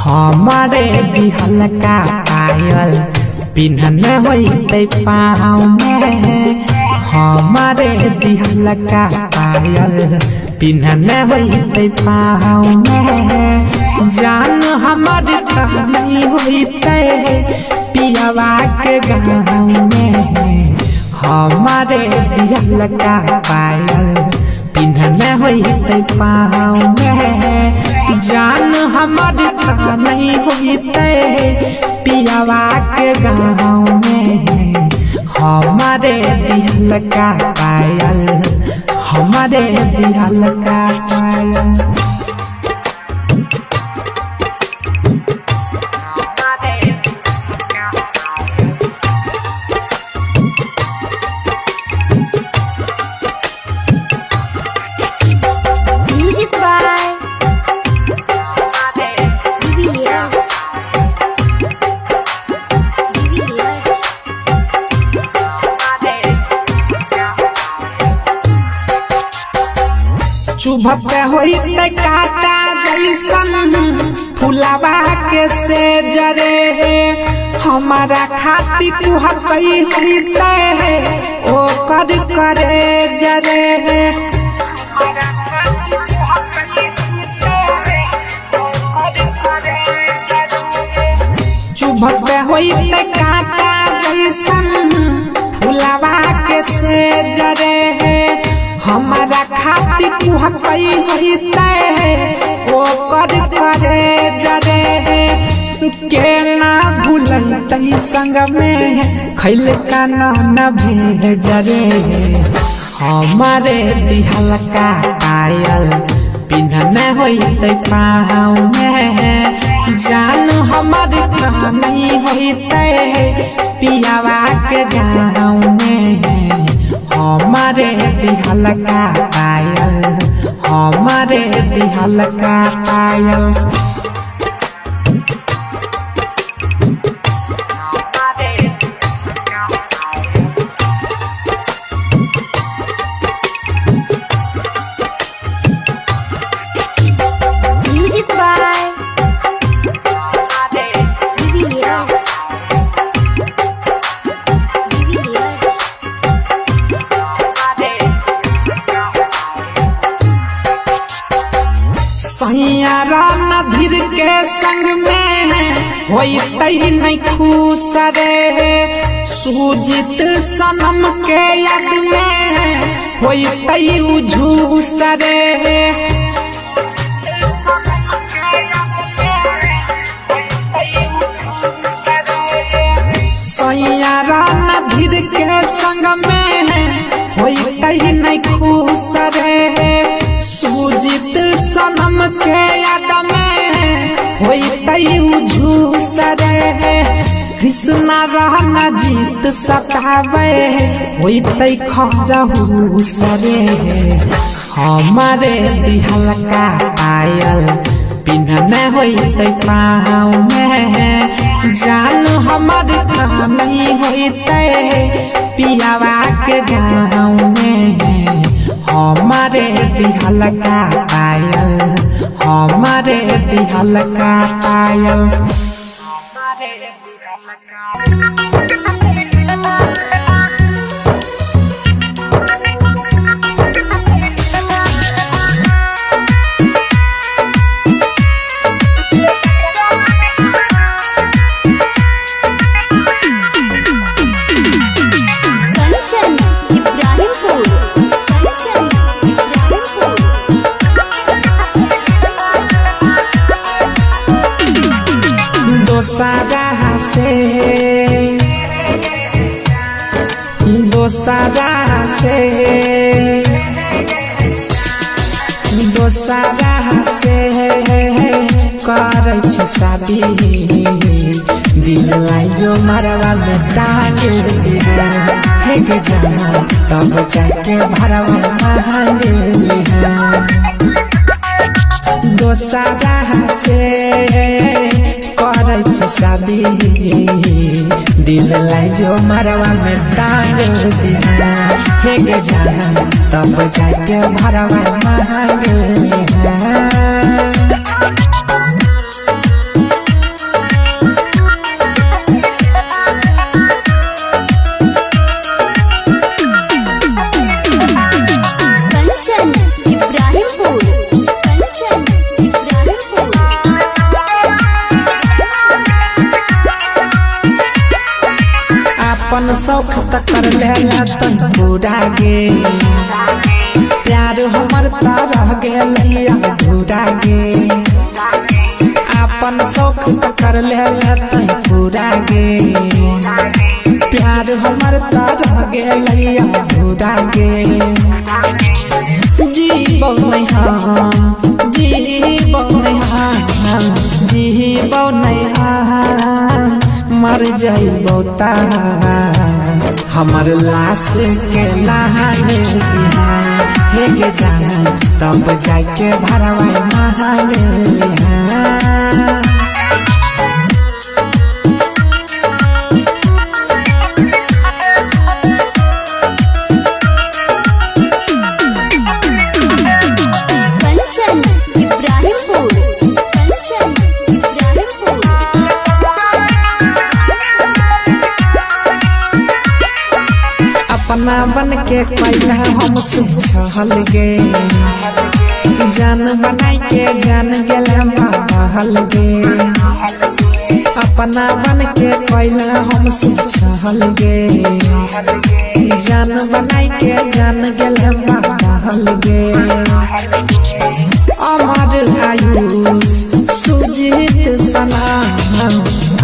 हमारे बिहल का पायल पिन्हन होइतै पाँव में। हमारे दिहल का पायल पिन्हन होइतै पाँव में। जान हमर कहानी होइतै पियवा के गाँव में। हमारे दिहल का पायल पिन्हन होइतै पाँव में। जान हमर कहानी होइतै पियवा के गाँव में। हमारे दिहल का पायल, हमारे दिहल का पायल। Music by De Villiers. De Villiers. चुभते होइतै कांटा जैसन फुलावा के से जरे। हमारा खाती कुहतै होइतै ओकर करे जरे। चुभते होइतै कांटा जैसन फुलावा के से जरे। हमारा खाती कुहतै होइतै ओकर करे जरे। के ना भूलतै संग में खैल का ना भेजरे। हमारे दिहल का पायल पिन्हन होइतै पाँव में। जान हमर कहानी होइतै पियवा के गाँव में। हमारे दिहल का पायल, हमारे दिहल का पायल। Music by De Villiers. De Villiers. Saiyaara नधीर के संग में होइतै नहीं खुश रे। सुजित सनम के याद में होइतै उझूस रे। सैयारा नधीर के संग में होइतै नहीं खुश रे। सुजित सनम के याद में होइतै उझूस रे। कृष्णा रहना जीत सतावे होइतै खरहूस रे। हमारे दिहल का पायल पिन्हन होइतै पाँव में। जान हमर कहानी होइतै पियवा के गाँव में। हमारे दिहल का पायल, हमारे दिहल का पायल। कंचन इब्राहिमपुर। कंचन इब्राहिमपुर। दोसरा से, दोसरा से, दोसरा से करै छी शादी दिल लाई जो मरवा में टांग लिहा हे गे जान तब जाके भरवा मांग लिहा। दोसरा से करै छी शादी दिल लाई जो मरवा में टांग लिहा हे गे जान तब जाके भरवा मांग लिहा। कंचन इब्राहिमपुर। कंचन इब्राहिमपुर। अपन शौक त कर लेला तन पूरा गे प्यार हमर त रह गेल अधूरा गे। अपन शौक त कर लेला तन पूरा गे प्यार हमर त रह गेल अधूरा गे। जीबौ नहीं हम जीबौ नहीं हम जीबौ नहीं हम मर जाइबौ ता हमर लाश के नहाने हे गे जान तब जाके भरवा मांग लिहा। कंचन इब्राहिमपुर। कंचन इब्राहिमपुर। अपना बन के कैला हमसे छल गे जान बनाई के जान गेला बहल गे। अपना बन के कैला हमसे छल गे जान बनाई के जान गेला बहल गे। अमर आयुष सुजीत सनम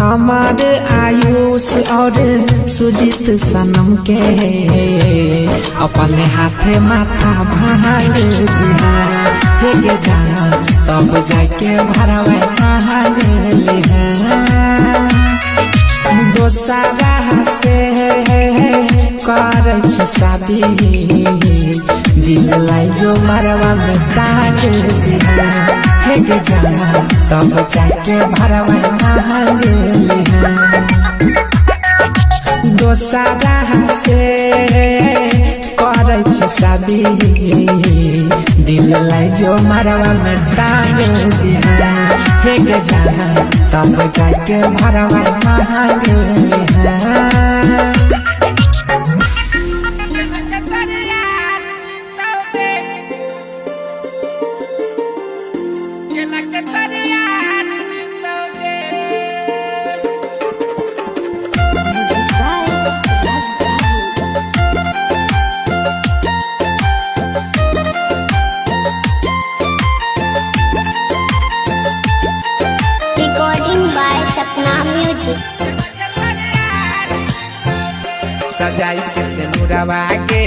हमार आयुष और सुजीत सनम के अपने हाथे माथा भांग दिहा हे गे जान तब जाके भरवा मांग लिहा। दोसरा से करै छी शादी दिल लाई जो मरवा में टांग दिहा हे गे जान तब जाके भरवा मांग लिहा। दोसरा से करै छी शादी दिल लाई जो मरवा में टांग दिहा हे गे जान तब जाके भरवा मांग लिहा। Music by Raj Babu. Recording by Sapna Music. सजाई के सिनुरवा के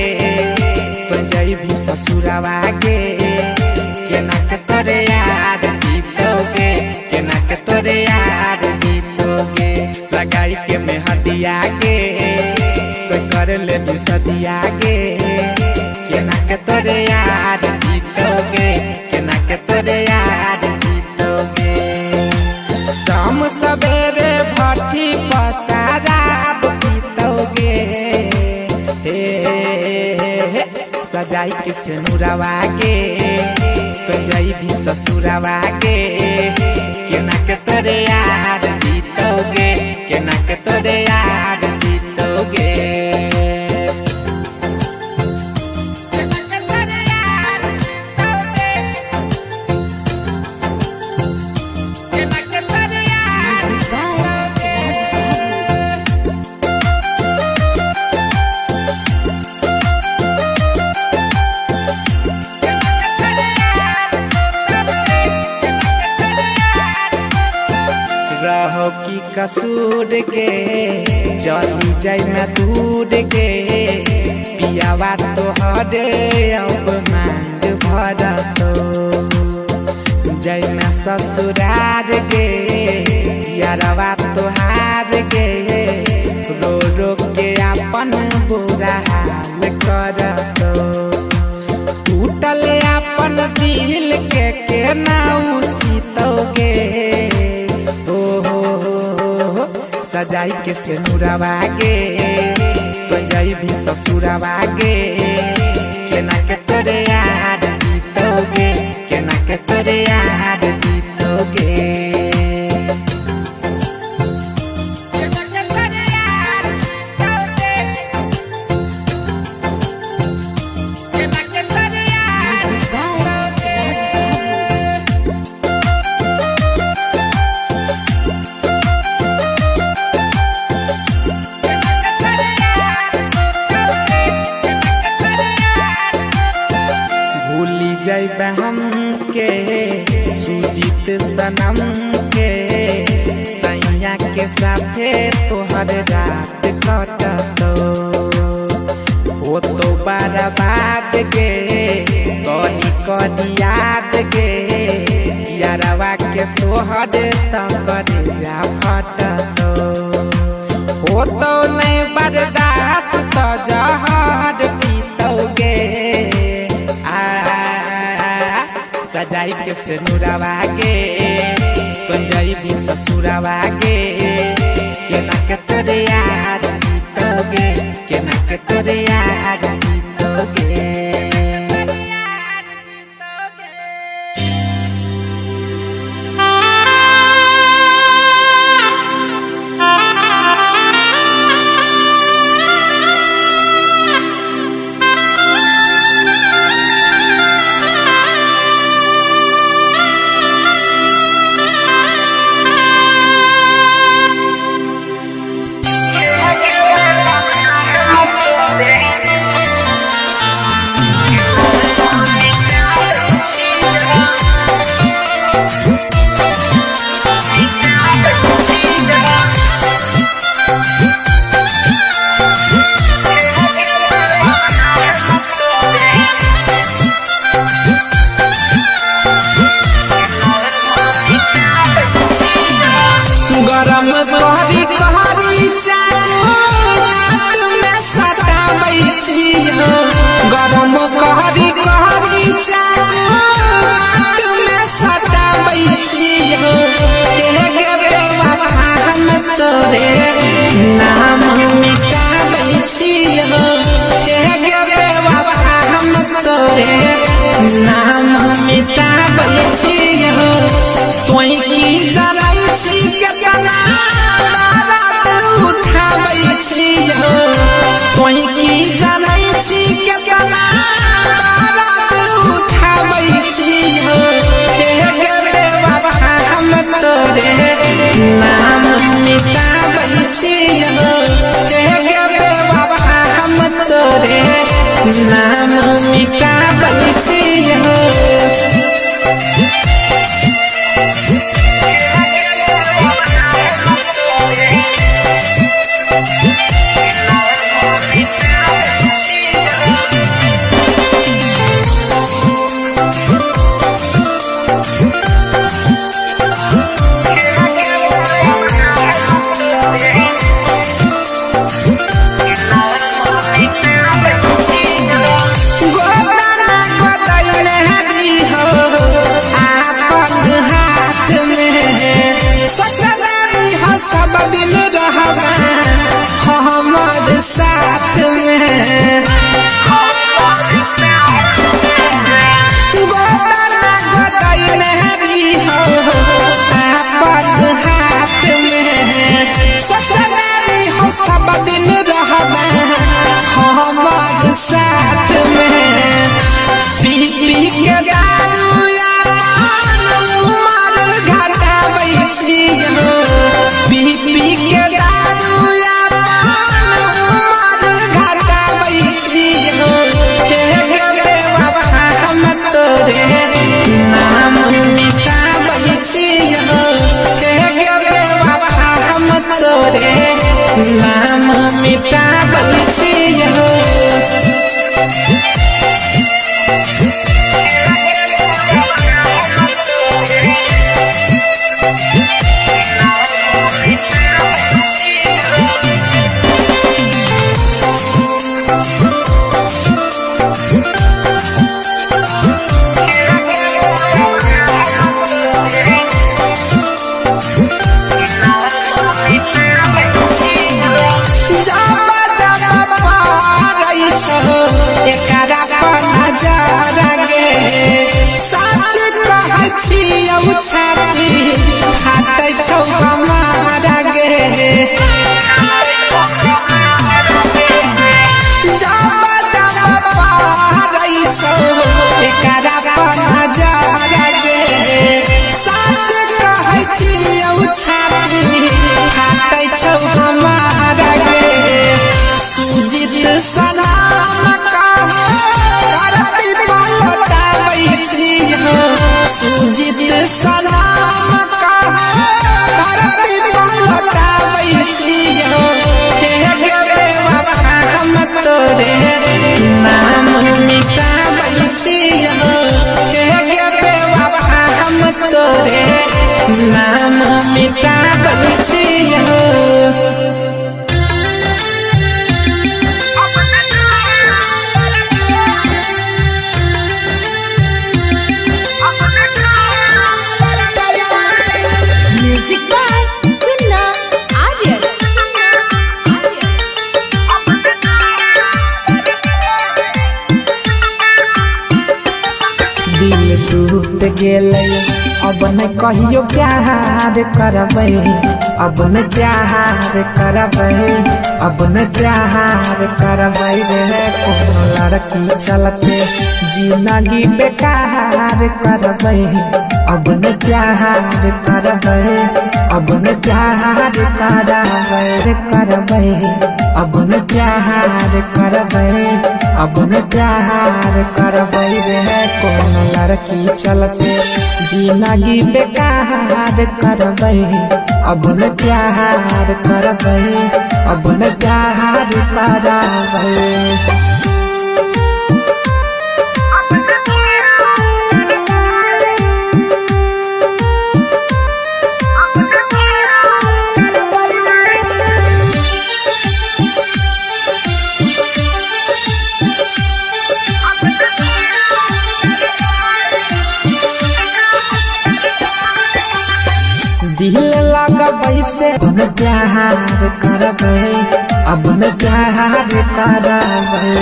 तो जइबी ससुरवा के केना के तोरे यार जीतोगे केना के तोरे यार जीतोगे। लगाई के मेहंदिया के तो कर ले सदिया के केना के तोरे यार जीतोगे केना के तोरे यार जीतोगे। शाम सवेरे भट्ठी पसाराब पीतोगे हे सजाई के सिनुरवा के तो जइबी ससुरवा के केना के तोरे यार जीतोगे केना के तोरे यार जीतोगे। Music by Raj Babu. रहो की कसूर के चली जाय मैं दूर के पियावा तो हरे अब मांग भरतो जय में ससुरार गे यारवा तोहार गे रो रो के अपन बुरा हाल करतो। टूटल अपन दिल के केना उसीतोगे हो हो हो सजाई के सेनुरवा गे तो जई भी ससुरवा गे केना के तोरे यार जीतोगे केना के तोरे यार जीतोगे। Music by Raj Babu. भूली जाइब हम के सुजीत सनम के सैया के साथे तोहर रात कटतो हो तो बर्बाद गे करी करी याद गे यारवा के तोहर तकर जा फटतो हो तो नहीं बर्दाश्त तो जहर पीतोगे आ सजाई के सेनुरवा गे तो जई ससुरवा गे केना के तोरे यार जीतोगे केना के तोरे यार जीतोगे। गरम कहरी कहरी चाकू हाथ में सटाबै छी हो। गरम कहरी कहरी चाकू हाथ में सटाबै छी हो। के गे बेवफा हम तोरे नाम मिटाबै छी हो। के गे बेवफा हम तोरे नाम मिटाबै छी हो। तोय की जनै छी केतना बारात उठाबै छी हो। तोय की जनै छी केतना बारात उठाबै छी हो। हे गे बेवफा हम तोरे नाम मिटाबै छी हो। हे गे बेवफा हम तोरे नाम मिटाबै छी हो। गोदाना गोदैने छियौ छाती फाटै छौ हमारा गे। जब जब पारै छौ एकरा पर नजर गे। सच कहै छियौ छाती फाटै छौ हमारा गे। सुजीत सलाम कहे धरती पलटाबै छियौ। सुजीत सलाम कहे धरती पलटाबै छियौ। हे गे बेवफा हम तोरे नाम मिटाबै छियौ। हे गे बेवफा हम तोरे नाम मिटाबै छियौ। Music by Chunna Aryan. Chunna Aryan. दिल टूट गेलै अब न कहियो प्यार करबै, अब न प्यार करबै, अब न प्यार करबै रे। कोनो लड़की चलते जिंदगी बेकार करबै, अब न प्यार करबै, अब न प्यार करबै रे करबै, अब न प्यार करबै, अब न प्यार करबै रे। कोनो लड़की चलते जिंदगी बेकार करबै, अब न प्यार करबै, अब न प्यार करबै। दिल लगबै से अब न प्यार करबै, अब न प्यार करबै।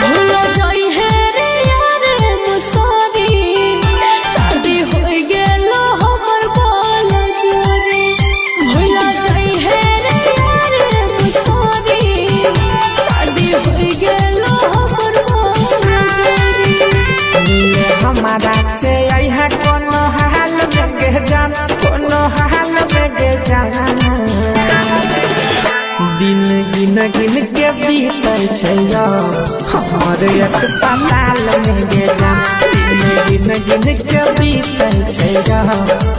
भूल जाई है रे यार मुसारी, शादी होई गेलो हमर बाल जोरी। भूल जाई है रे यार मुसारी, शादी होई गेलो हमर बाल जोरी। मिले हमारा से अइहा कोनो हाल में गे जान, कोनो हाल में गे जान। दिन गिन गिन के बीतल छै हमर अस्पताल में गे जान। दिन गिन गिन के बीतल छै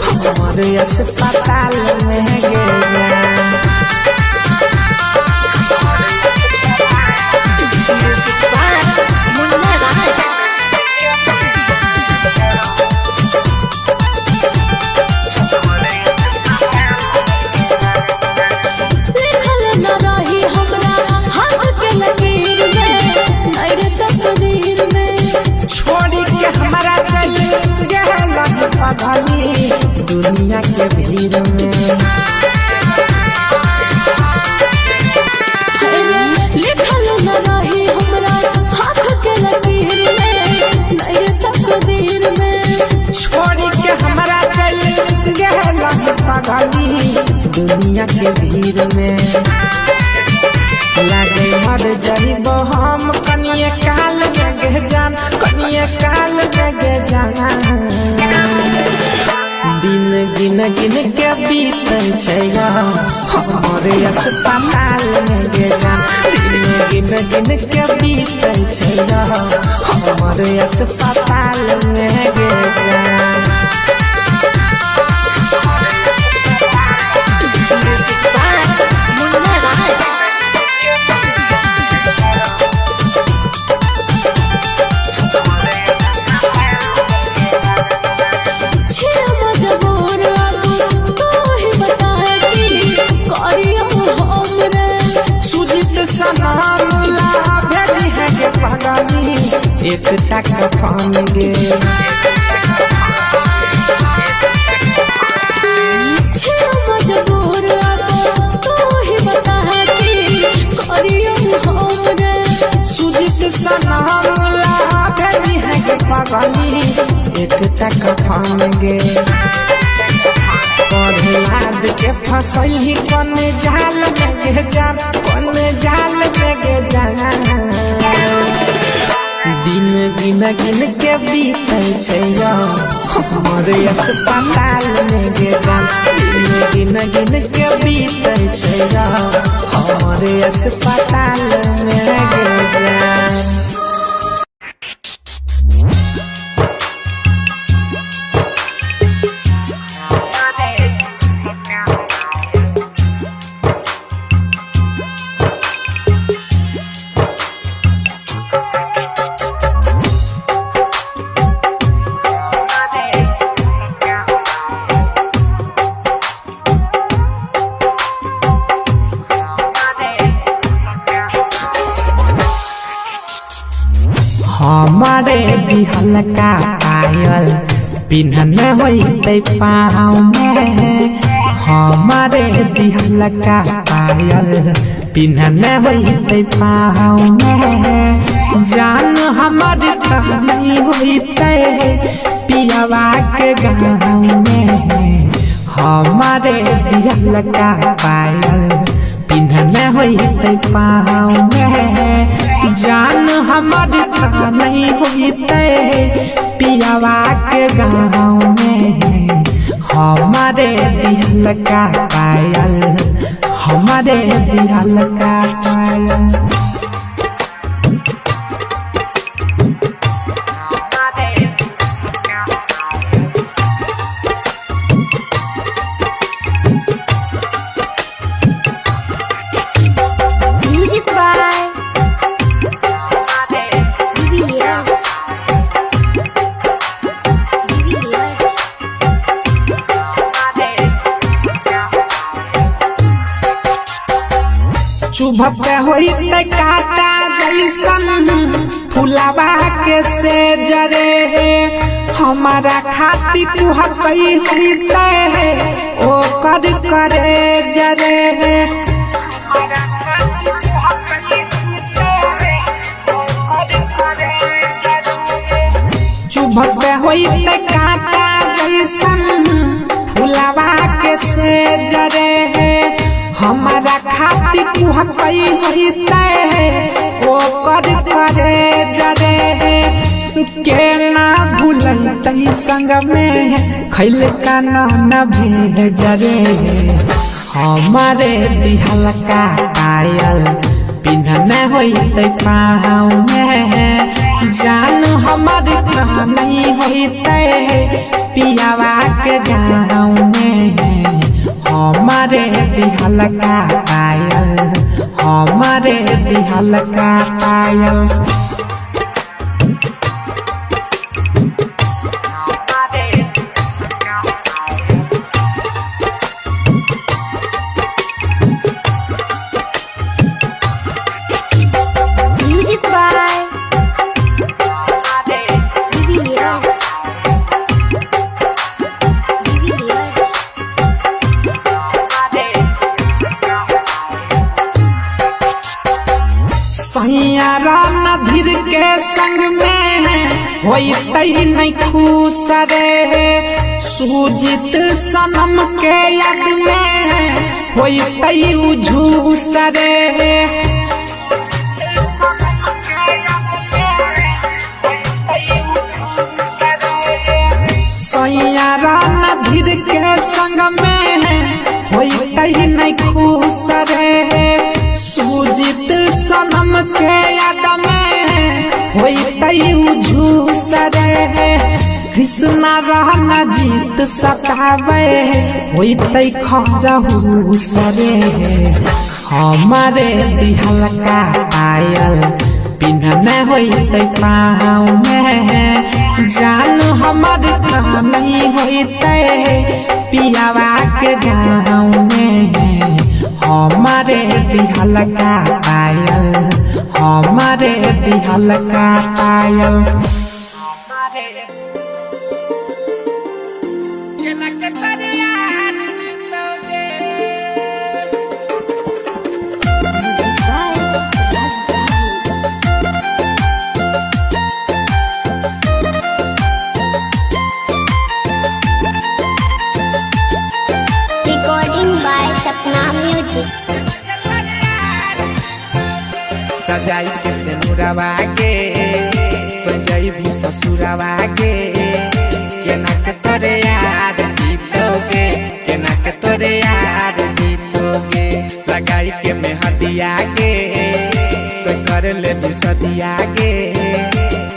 हमर अस्पताल में गे जान। Music by Munna Raj. लिखल न रही हमरा हाथ के लकीर में, नहीं रे तकदीर में। छोड़ी के हमारा चल गेल पगली दुनिया के भीड़ में। लिखल न रही हमरा हाथ के लकीर में, नहीं रे तकदीर में। छोड़ी के हमारा चल गेल पगली दुनिया के भीड़ में। लागे मर जाइब हम कनिए काल में गे जान, कनिए काल में गे जान। दिन गिन गिन के बीतल छै हमर अस्पताल में गे जान। दिन गिन गिन के बीतल छै हमर अस्पताल में गे जान। Music by Munna Raj. छिया मजबूर अब तू ही बता एकटा कफन गे। छियो मजबूर अब तू ही बता के करियो हम रे। सुजित सनम ला भेजी है गे पगली एकटा कफन गे। प्रहलाद के फसही कन जाल में गे जान, कन जाल में गे जान। दिन गिन गिन के बीतल छै यौ हमर अस्पताल में गे जान। दिन गिन गिन के बीतल छै यौ हमर अस्पताल में गे जान। हमारे बिहल का पायल पिन्हन होइतै पाँव में। हमारे बिहल का पायल पिन्हन होइतै पाँव में। जान हमर कहानी होइतै पियवा के गाँव में। हमारे बिहल का पायल पिन्हन होइतै पाँव में। जान हमर कहानी होइतै पियवा के गाँव में। हमारे बिहल का पायल, हमारे बिहल का पायल। Music by de Villiers. De Villiers. चुभक होइतै काटा जैसन फुलावा के से जरे। हमारा खाती कुहकई होइतै ओकर करे जरे। चुभक होइतै काटा जैसन फुलावा के से जरे। हमारा खाती कुहकई होइतै ओकर करे जरे। केना भूलतै संग में खैल का न भेजरे। हमारे बिहल का पायल पिन्हन होइतै पाँव में। जान हमर कहानी होइतै पियवा के गाँव में। हमारे बिहल का पायल, हमारे बिहल का पायल। Music by de Villiers. De Villiers. Saiyaara नधीर के संग में होइतै नहीं खुश रे। सुजित सनम के याद में होइतै उझूस रे। सैयारा नधीर के संग में होइतै नहीं खुश रे। सुजित सनम के याद में होइतै उझूस रे। कृष्णा रहना जीत सतावे होइतै खरहूस रे। हमारे बिहल का पायल पिन्हन होइतै पाँव में। जान हमर कहानी होइतै पियवा के गाँव में। हमारे बिहल का पायल, हमारे दिहल का पायल। केना के तोरे यार जीतोगे। Music by Raj Babu. Recording by Sapna Music. सजाई के सिनुरवा के तो जईबी ससुरवा के, केना के तोरे यार जीतोगे, केना के तोरे यार जीतोगे। लगाई के मेहदिया के तो कर ले सदिया के,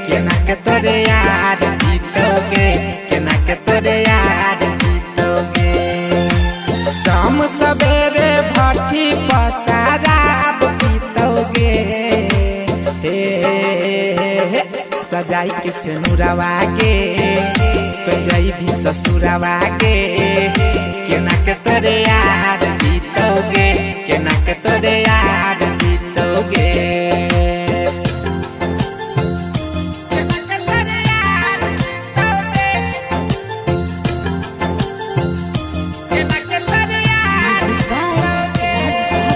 केना के तोरे यार जीतोगे, केना के तोरे यार जीतोगे। शाम सवेरे भट्ठी पसाराब पीतोगे, हे हे, सजाई के सिनुरवा के तो जईबी ससुरवा के, केना के तोरे यार जीतोगे, केना के तोरे यार जीतोगे। केना के तोरे यार जीतोगे, केना के तोरे यार Music by Raj Babu.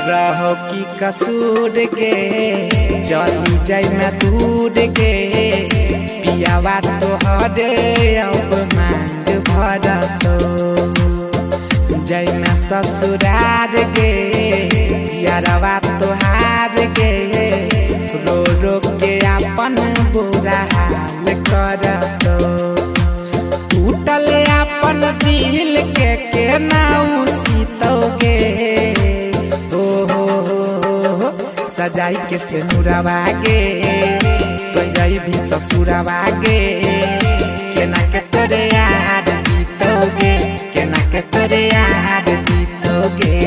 रहो की कसूर के चली जाय मैं दूर के, पियावा तोहरे अब मांग भरतो, जय मैं ससुरार के यारवा तोहार के, रो रो के अपन बुरा हाल करतो। टूटल अपन दिल के केना सीतोगे, हो हो हो हो, सजाई के सिनुरवा के तो जईबी ससुरवा के, केना के तोरे यार जीतोगे, केना के तोरे यार जीतोगे।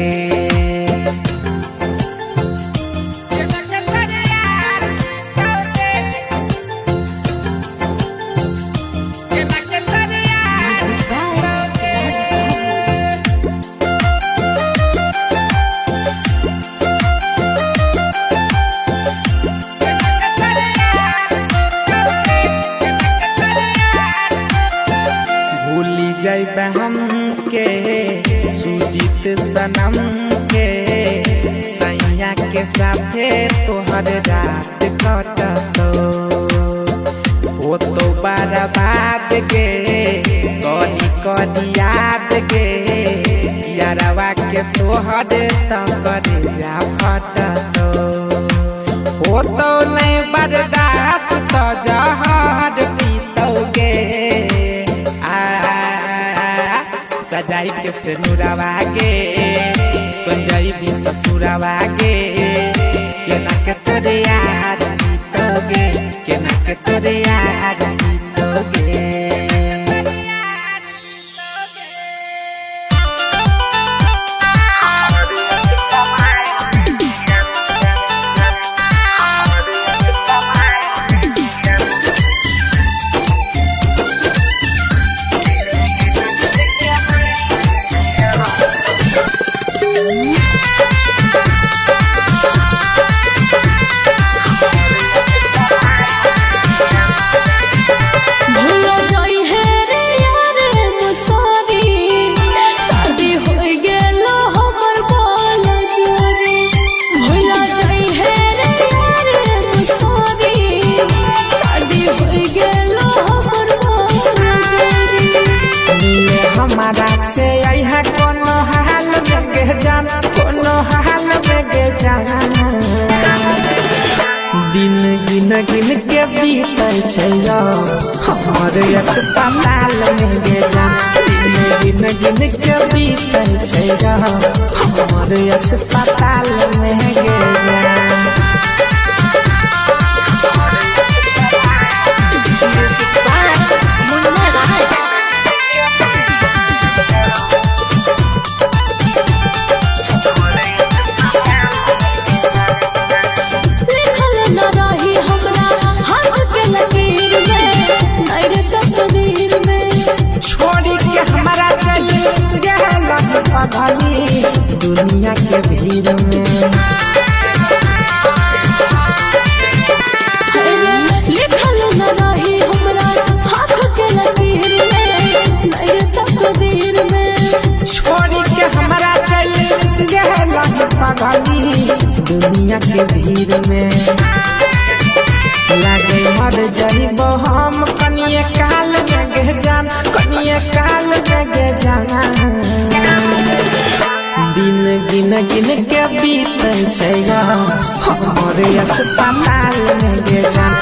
केना के तोरे यार जीतोगे, केना के तोरे यार Music by Raj Babu. भूली जाइब हमके सुजीत सनम के, सैया के साथे तोहर रात कटतो, ओ तो बर्बाद के करी करी याद के, यारवा के तोहर त करे जा फटतो। हो तो नहीं बर्दाश्त तो जहर पीतोगे, आ सजाई के सिनुरवा के तो जईबी ससुरवा के, केना के तोरे यार जीतोगे, केना के तोरे यार जीतोगे। भूल जाई है रे यार मुसारी, शादी हो गेलो हमर बाल जोरी। भूल जाई है रे यार मुसारी, शादी हो गेलो हमर बाल जोरी। मिले हमारा से आइहा कोनो हाल में गे जान, कोनो हाल में गे जान। दिन गिन गिन के बीतल छै हमर अस्पताल में गे जान, दिन गिन गिन के बीतल छै हमर अस्पताल में गे जान। Music by Munna Raj. लिखल न रही हमरा हाथ के पगली दुनिया के भीड़ में। लिखल न रही हमरा हाथ के लकीर में, नहीं रे तकदीर में। छोड़ी के हमरा चल गेला पगली दुनिया के भीड़ में। लागे मर जाइबो हम कनिए काल लगे जान, कनिए काल लगे जान। दिन गिन गिन के बीतल छै हमर अस्पताल में गे जान।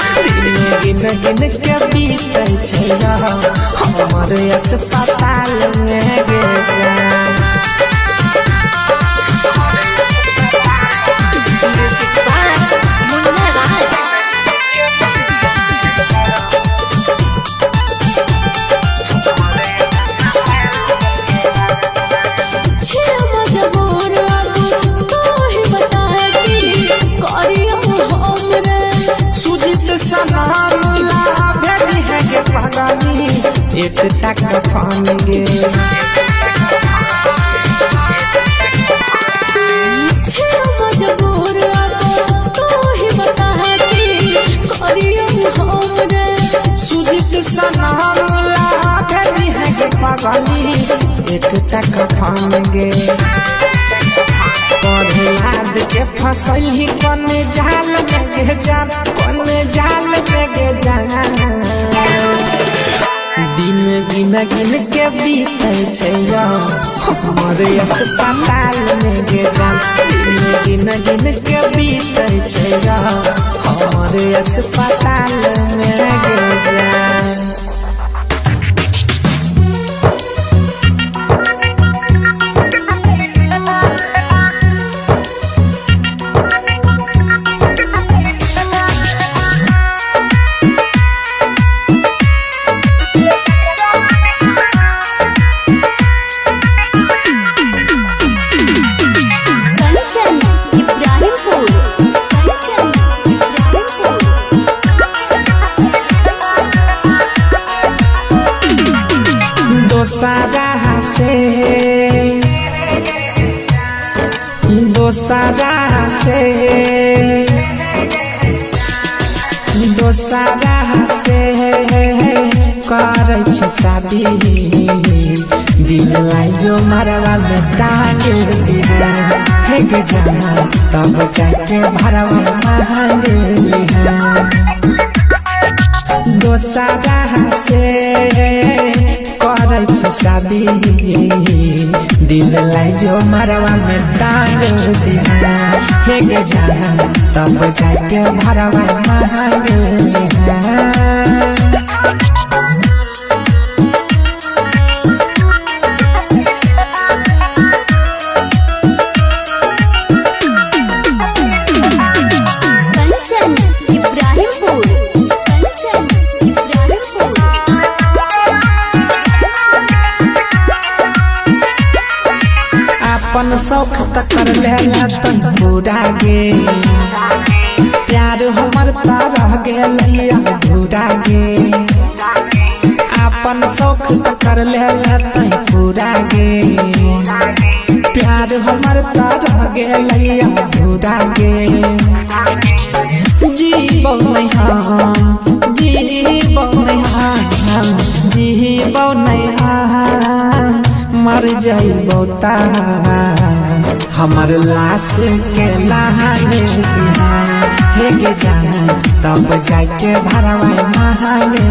दिन गिन गिन के बीतल छै हमर अस्पताल में गे जान। Music by Munna Raj. छिया मजबूर अब तू ही बता की करियो हम रे। सुजीत सलाम ला भेजी है गे पगली एकटा कफन गे। छिया मजबूर अब तू ही बता की करियो हम रे। सुजीत सलाम ला भेजी है गे पगली एकटा कफन गे। याद के फसल ही कौन जाल में गे जान, कौन जाल में गे जान। दिन गिन गिन के बीतल छै हमर अस्पताल में गे जान। दिन गिन गिन के बीतल छै हमर अस्पताल में गे जान। Kanchan Ibrahimpur, Kanchan Ibrahimpur. दोसारा से, दोसारा से, दोसारा से करै छी शादी। दिल लाई जो मरवा में टांग दिहा हे गे जाना, तब जाके भरवा मांग लिहा। दोसारा से करै छी शादी। दिल लाई जो मरवा में टांग दिहा हे गे जाना, तब जाके भरवा मांग लिहा। कंचन इब्राहिमपुर, कंचन इब्राहिमपुर। अपन शौक त कर लेला तन पूरा गे, प्यार हमर त रह गेल अधूरा गे। अपन शौक त कर लेला तन पूरा गे, प्यार हमर त रह गेल अधूरा गे। जीबो नहीं हम, जीबो नहीं हम, जीबो नहीं हम, मर जाइबो ता हमर लाश के नहाने हे गे जान, तब जाके भरवा नहाने।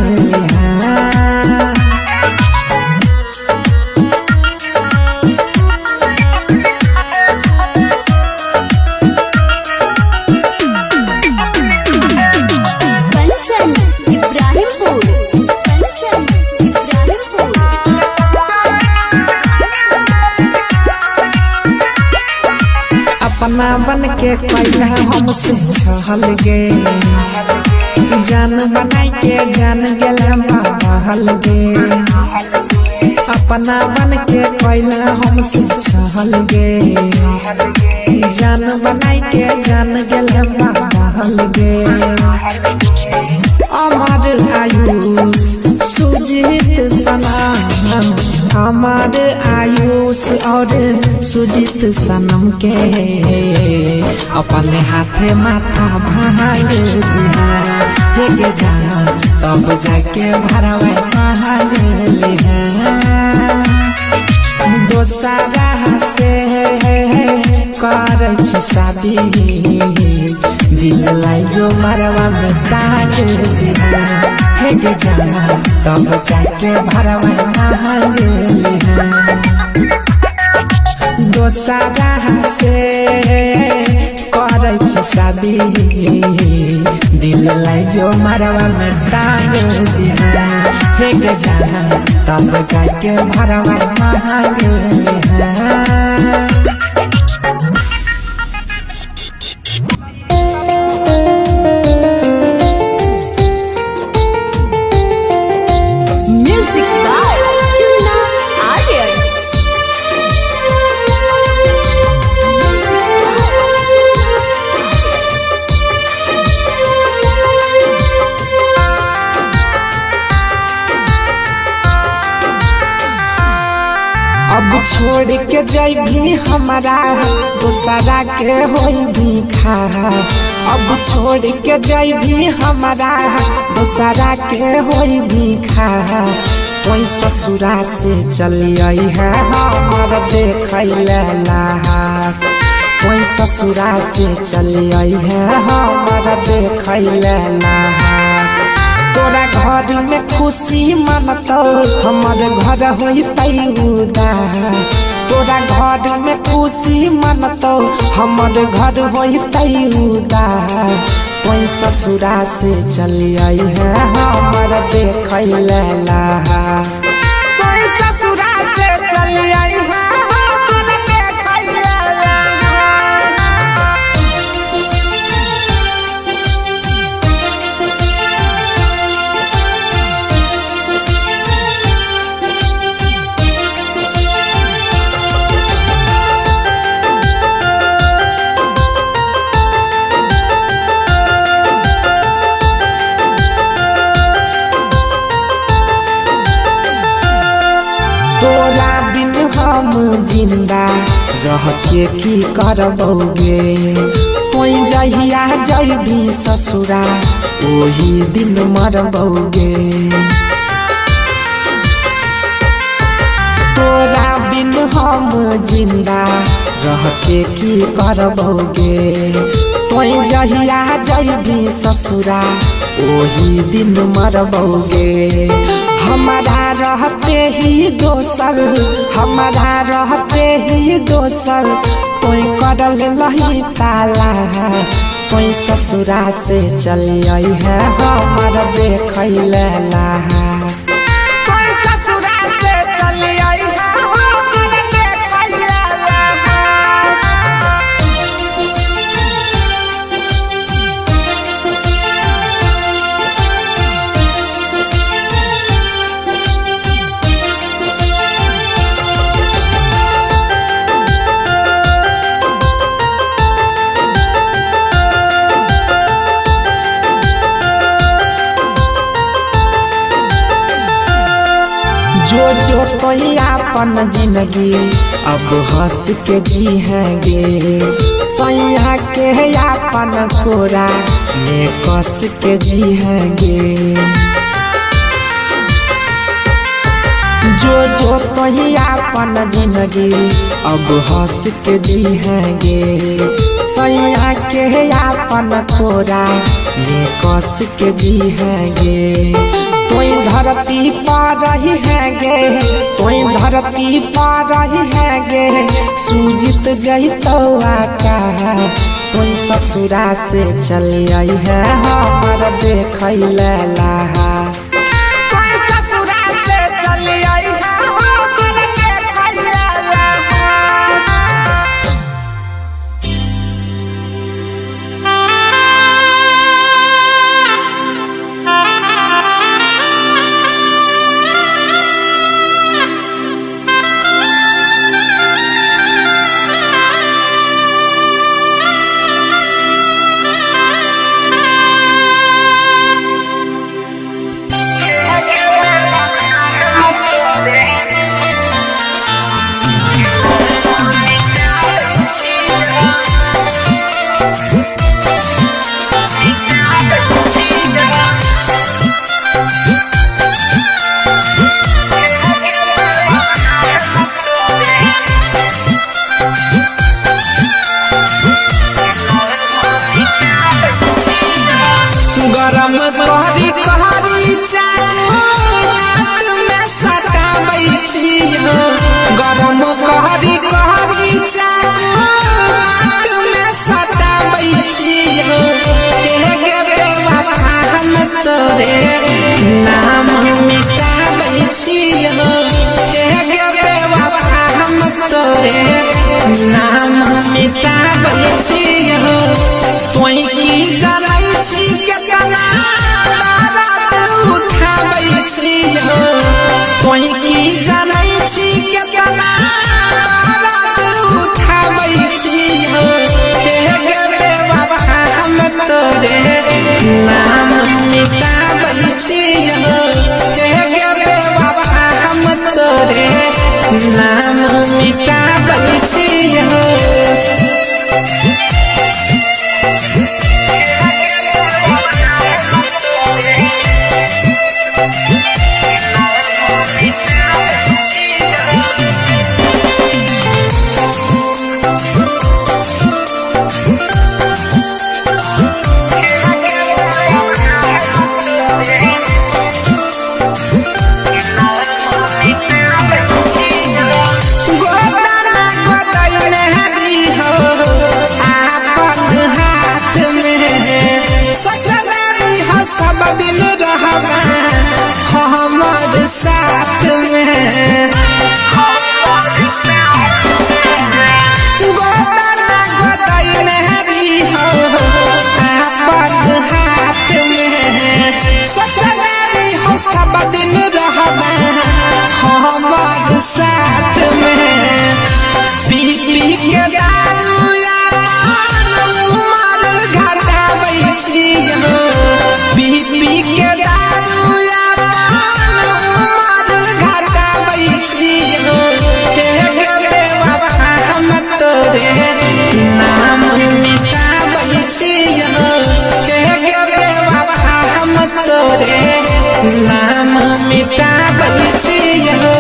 कंचन इब्राहिमपुर, कंचन इब्राहिमपुर। अपना बन के कैला हमसे छहल गे, जान बनाई के जान गेला बहल गे। अपना बन के कैला हमसे छहल गे, जान बनाई के जान गेला बहल गे। अमर आयुष सुजीत सलाम, अमर आयुष अंकुश और सुजीत सनम के अपने हाथे माथा भांग दिहा हे गे जान, तब जाके भरवा मांग लिहा। दोसरा से करै छी शादी, दिल लाई जो मरवा में टांग दिहा हे गे जान, तब जाके भरवा मांग लिहा। दोसरा से करै छी शादी, दिल लाई जो मरवा में टांग दिहा हे गे जान, तब जाके भरवा मांग लिहा। Music by Chunna Aryan. अब छोड़ के जैभी हमारा दोसरा के होई भी खास, अब छोड़ के जैभी हमारा दोसरा के होई भी खास। कोई ससुरा से चली आई है हमर देखै ले लाश, कोई ससुरा से चली आई है हमर देखै ले लाश। तोरा घर में खुशी मनतौ हमर घर होइतै उदास, तोरा घर में खुशी मनतौ हमर घर होइतै उदास। कोई ससुरा से चली आई है हमर देखै ले लाश, कोई ससुरा से चली आई है हमर देखै ले लाश। तोरा बिन हम जिंदा रह के की करबौगे, तोई जहिया जैबी ससुरा ओही दिन मरबौगे। तोरा बिन हम जिंदा रह के की करबौगे, तोई जहिया जैबी ससुरा ओही दिन मरबौगे। हमारा रहते ही दोसर, हमारा रहते ही दोसर तोई करल लही तालाश। तोई ससुरा से चली आई है हमर देखै ले लाश, तोई ससुरा से चली आई है हमर देखै ले लाश। जो जो कोई अपन जिंदगी अब हंस के जी हैंगे, सैया के अपन कोरा में कस के जी हैंगे। जो जो कोई अपन जिंदगी अब हंस के जी हैंगे, सैया के अपन कोरा में कस के जी हैंगे। तोई धरती पर रही हैगे, तोई धरती पर रही हैगे, सुजित जइतौ आकाश। तोई ससुरा से चली आई है हमर देखै ले लाश, तोई ससुरा से चली आई है हमर देखै ले लाश। गरम कहरी कहरी चाकू हाथ में सटाबै छियो। गरम कहरी कहरी चाकू हाथ में सटाबै छियो। हे बेवफा हम तोरे नाम मिटाबै छियो। हे बेवफा हम तोरे नाम मिटाबै छियो। तोय की जानै छी केतना बारात उठाबै छियो। तोय की जानै छी केतना बारात उठाबै छियो। हे बेवफा हम तोरे नाम मिटाबै छियो। हे बेवफा हम तोरे नाम मिटाबै छियो। गोदाना गोदैने हो आपन हाथ में सोचनानी हो सब दिन रहबा हमर साथ में। गोदाना गोदैने हो आपन हाथ में सोचनानी हो सब दिन रहबा हमर साथ में। पी पी के दारू उमर घटाबै छियो। पी पी के दारू उमर घटाबै छियो। हे बेवफा हम तोरे नाम मिटाबै छियो। हे बेवफा हम तोरे नाम मिटाबै छियो।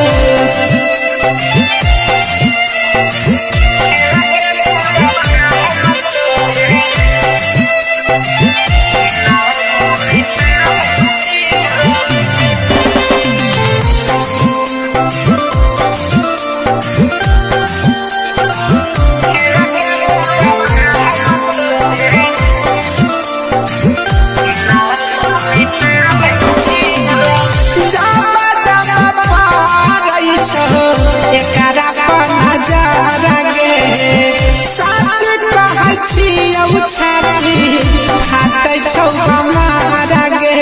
जब जब पड़ै छौ एकरा पर नजर गे। सच कहै छियौ छाती फाटै छौ हमार गे।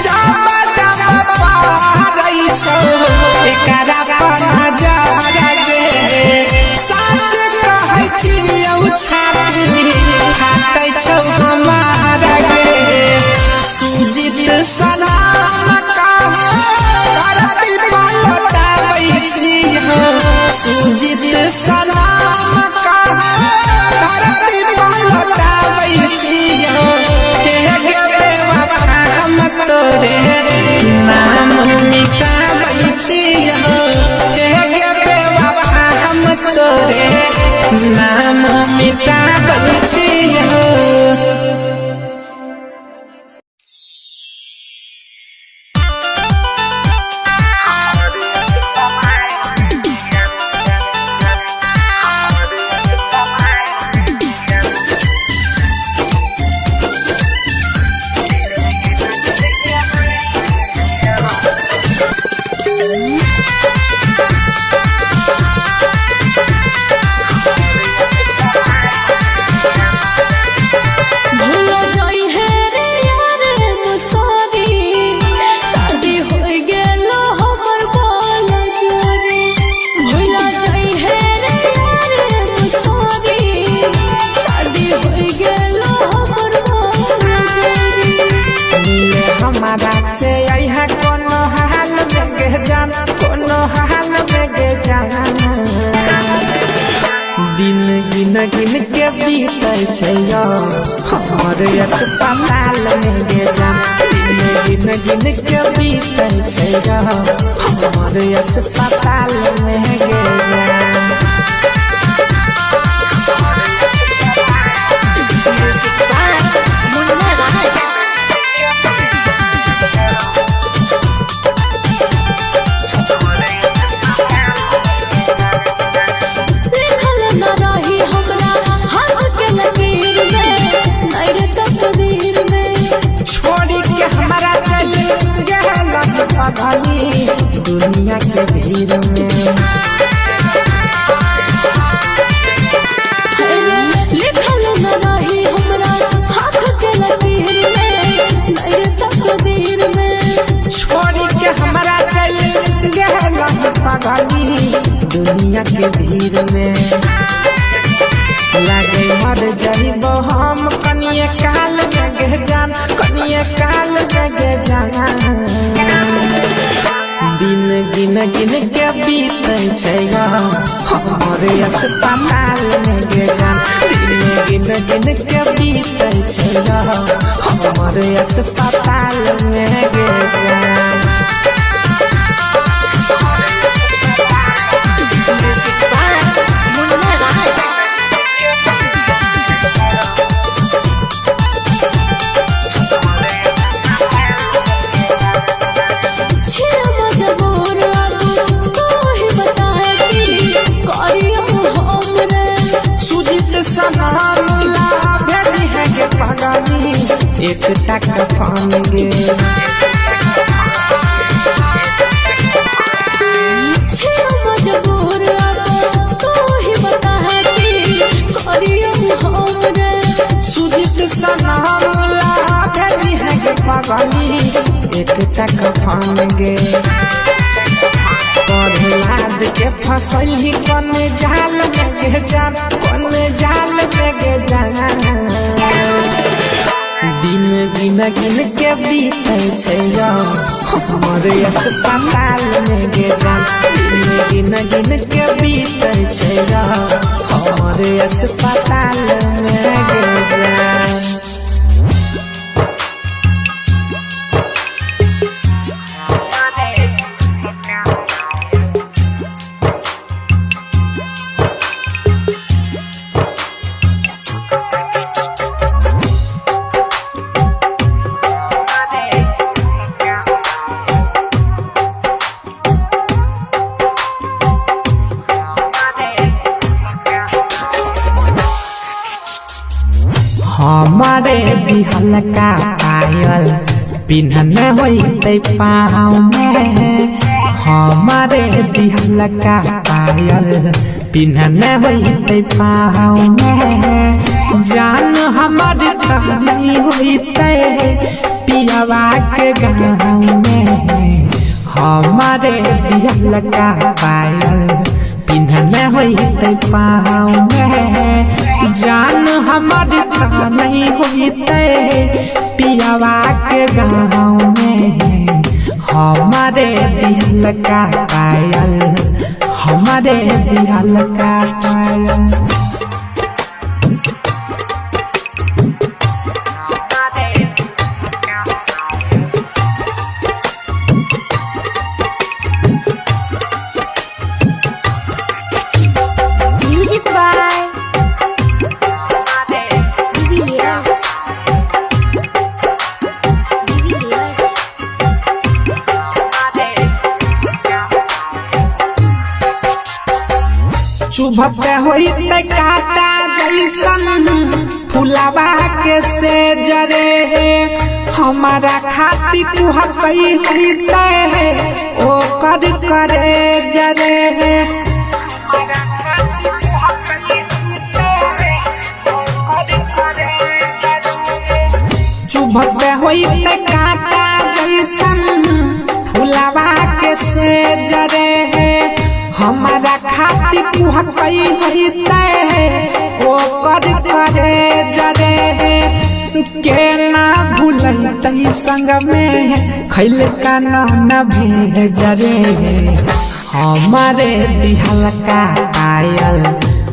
जब जब पड़ै छौ एकरा पर नजर गे। सच कहै छियौ छाती फाटै छौ हमार गे। सुजीत सलाम कहे धरती पलटाबै छियो। सुजीत सलाम कहे धरती पलटाबै छियो। हे बेवफा हम तोरे नाम मिटाबै छियो। हे बेवफा हम तोरे नाम मिटाबै छियो। भूल जाई है रे यार मुसारी, शादी हो गेलो हमर बाल जोरी। भूल जाई है रे यार मुसारी, शादी हो गेलो हमर बाल जोरी। मिले हमारा से अइहा कोनो हाल में गे जान, कोनो हाल में गे जान। दिन गिन गिन के बीतै छै यौ हमर अस्पताल में गे जान। दिन गिन गिन के बीतै छै यौ हमर अस्पताल में गे जान। Music by Munna Raj. लिखल न रही हमरा हाथ के लकीर में, नहीं रे तकदीर में। छोड़ी के हमारा चल गहला पगली दुनिया के भीड़ में। लिखल न रही हमरा हाथ के लकीर में, नहीं रे तकदीर में। छोड़ी के हमारा चल गहला पगली दुनिया के भीड़ में। लागे मर जाइबो हम कनिए काल लगे जान, कनिए काल लगे जान। दिन गिन गिन के बीतै छै ग हमर अस्पताल में गे जान। दिन गिन गिन के बीतै छै ग हमर अस्पताल में गे जान। Music by Munna Raj. छिया मजबूर अब तू ही बता कि करियो हम रे। सुजीत सलाम ला भेजी है गे पगली एक टक फान गे। छिया मजबूर अब तू ही बता कि करियो हम रे। सुजीत सलाम ला भेजी है गे पगली एक टक फान गे। प्रहलाद के फसल ही कौन जाल में गे जान, कौन जाल में गे जान। दिन गिन गिन के बीतै छै ग हमर अस्पताल में गे जान। दिन गिन गिन के बीतै छै ग हमर अस्पताल में गे जान। हमारे बिहल का पायल पिन्हन होइतै पाँव में। हमारे बिहल का पायल पिन्हन होइतै पाँव में। जान हमर कहानी होइतै पियावा के गाँव में। हमारे बिहल का पायल पिन्हन होइतै पाँव में। जान हमर कहानी होइतै पियावा के गाँव में। हमारे बिहल का पायल, हमारे बिहल का पायल। Music by de Villiers. De Villiers. चुभते होइतै काटा जैसन फुलावा के से जरे। हमारा खाती कुहकै होइतै ओकर करे जरे। चुभते होइतै काटा जैसन फुलावा के से जरे। हमारा खाती कुहकै होइतै ओकर करे जरे। केना भूलतै संग में खैल का न भेजरे। हमारे दिहल का पायल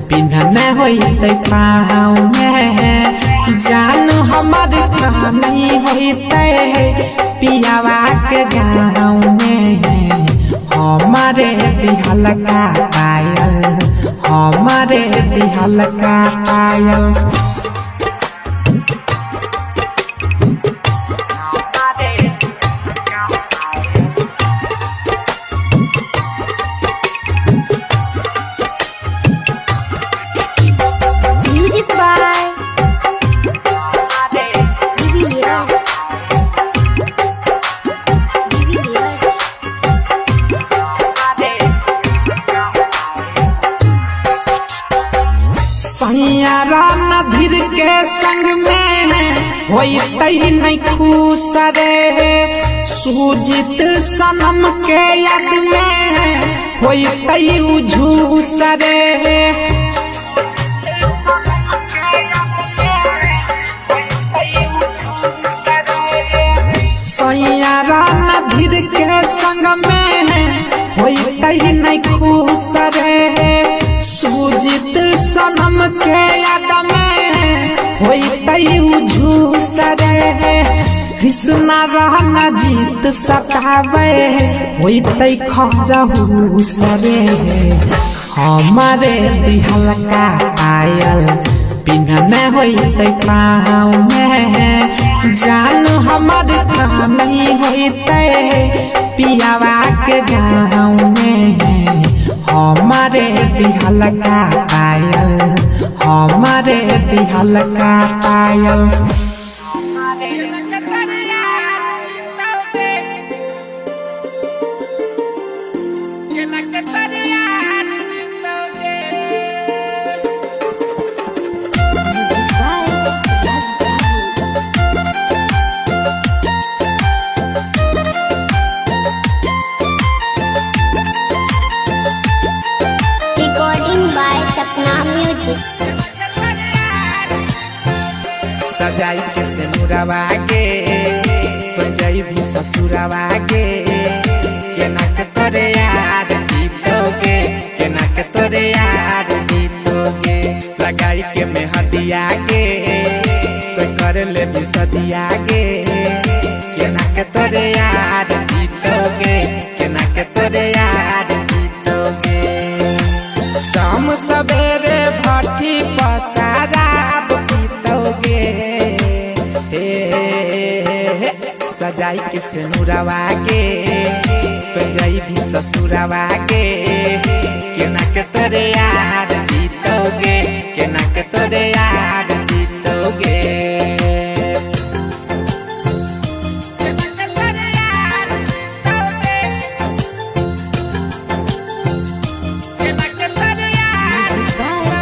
पिन्हन होइतै पाँव में। जान हमर कहानी होइतै पियावा के गाँव में। हमारे दिहल का पायल, हमारे दिहल का पायल। के संग में होइतै नहीं खुश रे। सुजीत सनम के याद में होइतै उझूस रे। सैया रणधीर के संग में होइतै नहीं खुश रे। सुजीत सनम के याद में होइतै उझूस रे। कृष्णा रहना जीत सतावे होइतै खरहूस रे। हमारे दिहलका पायल बिना न होइतै पाँव में। जान हमर कमी होइतै पियावा के गाँव में। हमारे दिहलका पायल, हमारे दिहलका पायल। Music by Raj Babu. Recording by Sapna Music. सजाई के सिनुरवा के तो जइबी ससुरवा के, केना के तोरे यार जीतोगे, केना के तोरे यार जीतोगे। लगाई के मेहदिया के तो कर ले सदिया के, केना के तोरे यार जीतोगे, केना के तोरे यार जीतोगे। शाम सवेरे भट्ठी पसाराब पीतोगे, हे हे सजाई के सिनुरवा के तो जइबी ससुरवा के, केना के तोरे यार जीतोगे, केना के तोरे यार जीतोगे। Music by Raj Babu.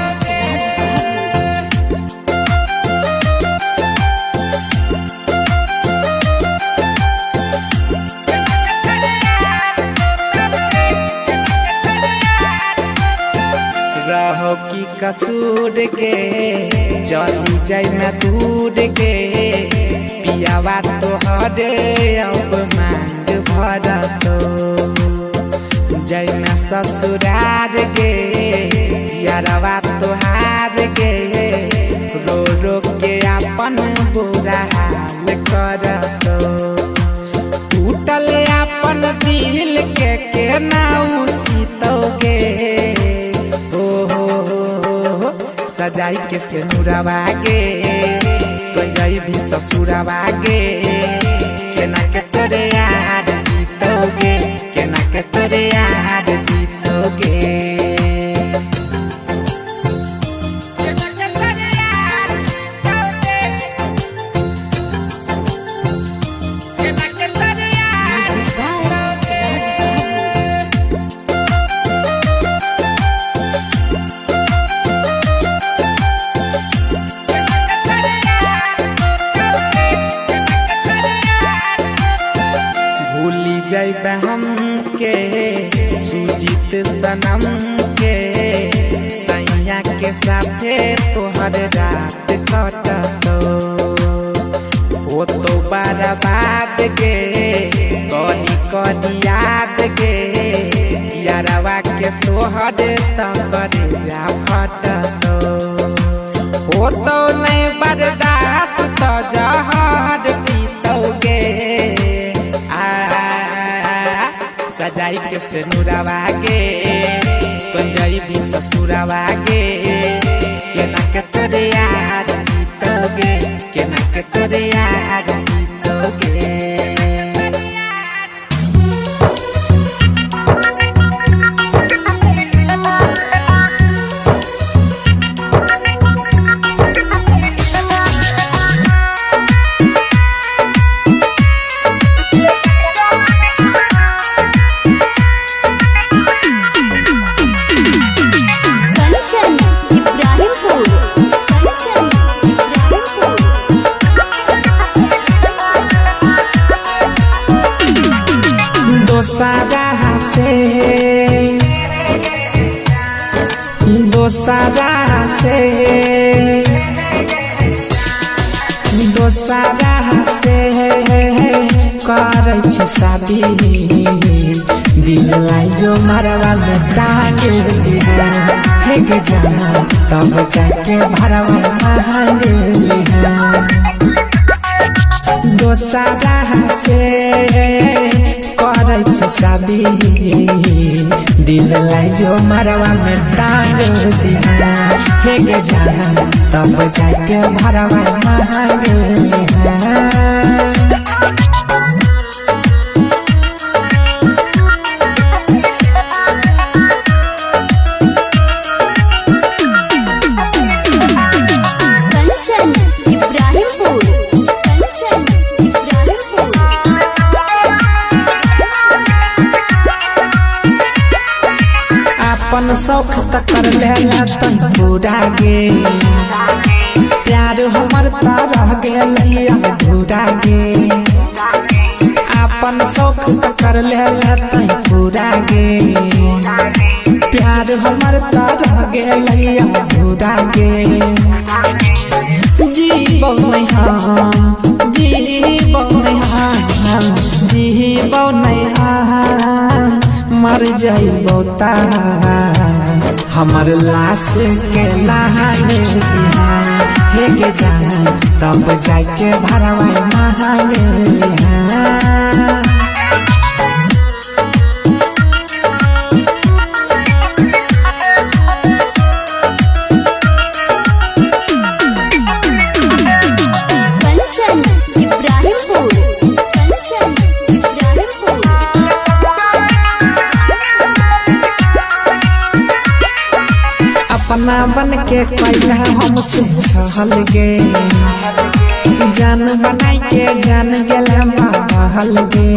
रहो की कसूर के चली जाय मैं दूर के, पियावा तो हरे अब मांग भरतो। जय मैं ससुरार गे यारवा तोहार गे, रो रो के अपन बुरा हाल करतो। टूटल अपन दिल के केना उसीतोगे, हो हो हो सजाई के सिनुरवा के तो जइबी ससुरवा के, केना के तोरे यार जीतोगे, केना के तोरे यार जीतोगे। Music by Raj Babu. भूली जाइब हमके सुजीत सनम के, सैया के साथे तोहर रात कटतो। ओ तो बर्बाद गे करी करी याद गे, यारवा के तोहर त करे जा फटतो। ओ तो नहीं बर्दाश्त तो जहर पीतोगे, आ सजाई के सिनुरवा के तो जइबी ससुरवा के, केना के तोरे यार जीतोगे, केना के तोरे यार जीतोगे। Kanchan Ibrahimpur, Kanchan दोसरा से करै छी शादी दिल लाई जो मरवा में टांग लिहा हे गे जान तब जाके भरवा मांग लिहा। दोसरा से करै छी शादी दिल लाई जो मरवा में टांग लिहा हे गे जान तब जाके भरवा मांग लिहा। कंचन इब्राहिमपुर। कंचन इब्राहिमपुर। अपन शौक त कर लेला तन पूरा गे प्यार हमर त रह गेल अधूरा गे। अपन शौक त कर लेला तन पूरा गे प्यार हमर त रह गेल अधूरा गे। जीबौ नहीं हम जीबौ नहीं हम जीबौ नहीं हम मर जाइबौ ता हमर लाश के नहाने हे गे जान तब जाके भरवा मांग लिहा। कंचन इब्राहिमपुर। कंचन इब्राहिमपुर। अपना बन के कैला हमसे छहल गे जान बनाई के जान गेला बहल गे।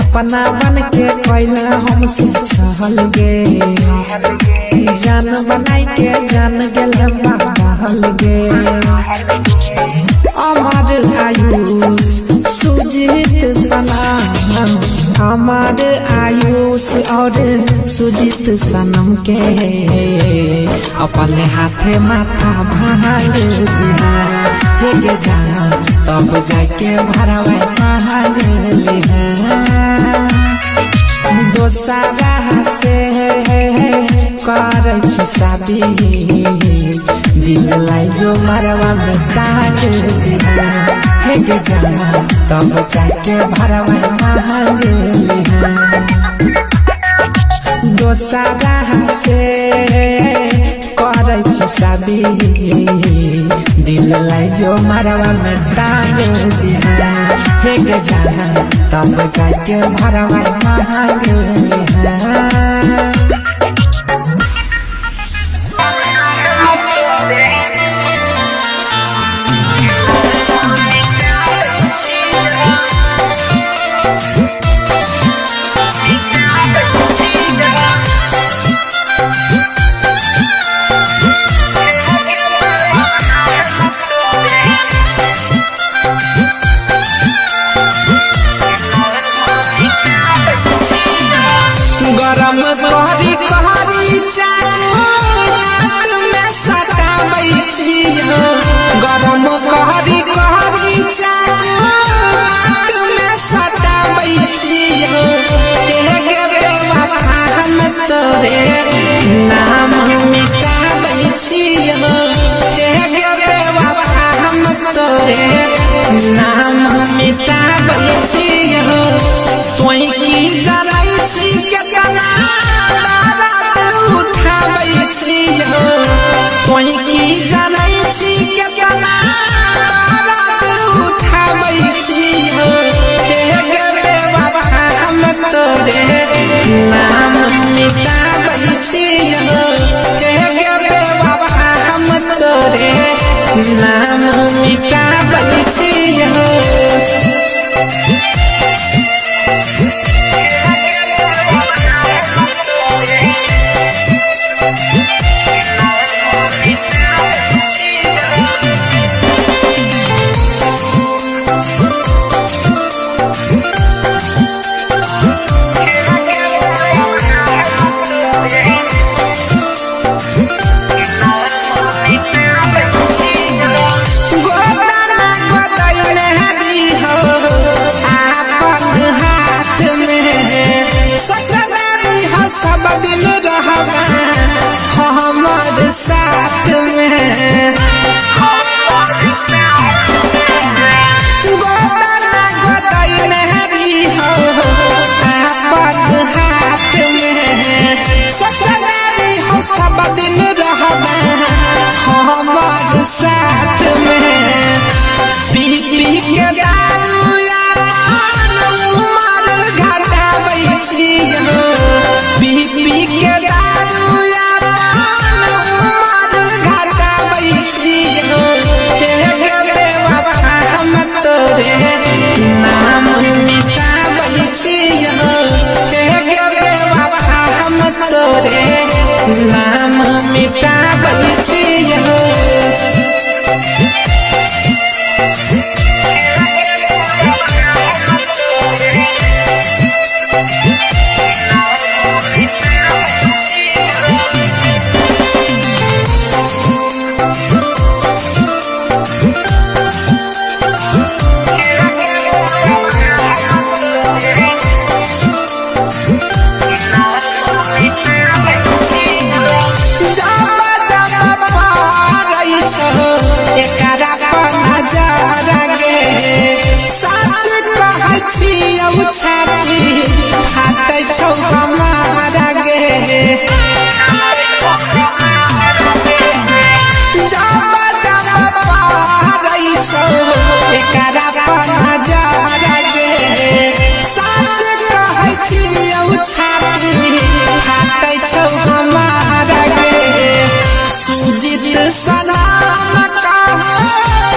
अपना बन के कैला हमसे छहल गे जान बनाई के जान गेला बहल गे। अमर आयुष सुजीत सनम अमर आयुष और सुजीत सनम के अपने हाथे माथा भांग लिहा हे गे जान तब जाके भरवा मांग लिहा। दोसरा से करै छी शादी दिल लाई जो मरवा में टांग लिहा हे गे जान तब जाके भरवा मांग लिहा। दोसरा से करै छी शादी दिल लाई जो मरवा में टांग लिहा हे गे जान तब जाके भरवा मांग लिहा। गरम करी करी चाकू में सटाबै छियो गरम करी करी चाकू में सटाबै छियो हे गे बेवफा हम तोरे नाम मिटाबै छियो हे गे बेवफा हम तोरे नाम मिटाबै छियो। तोय की जानै छी केतना दर्द उठाबै छियो तोय की जानै छी केतना दर्द उठाबै छियो हे गे बेवफा हम तोरे नाम मिटाबै छियो हे गे बेवफा हम तोरे नाम मिटाबै छियो। गोदाम एकरा पर नजर गे। सच कहै छियौ छाती फाटै छौ हमार गे। जब जब पारै छौ एकरा पर नजर गे। सच कहै छियौ छाती फाटै छौ हमार गे। सुजित सलाम कहाँ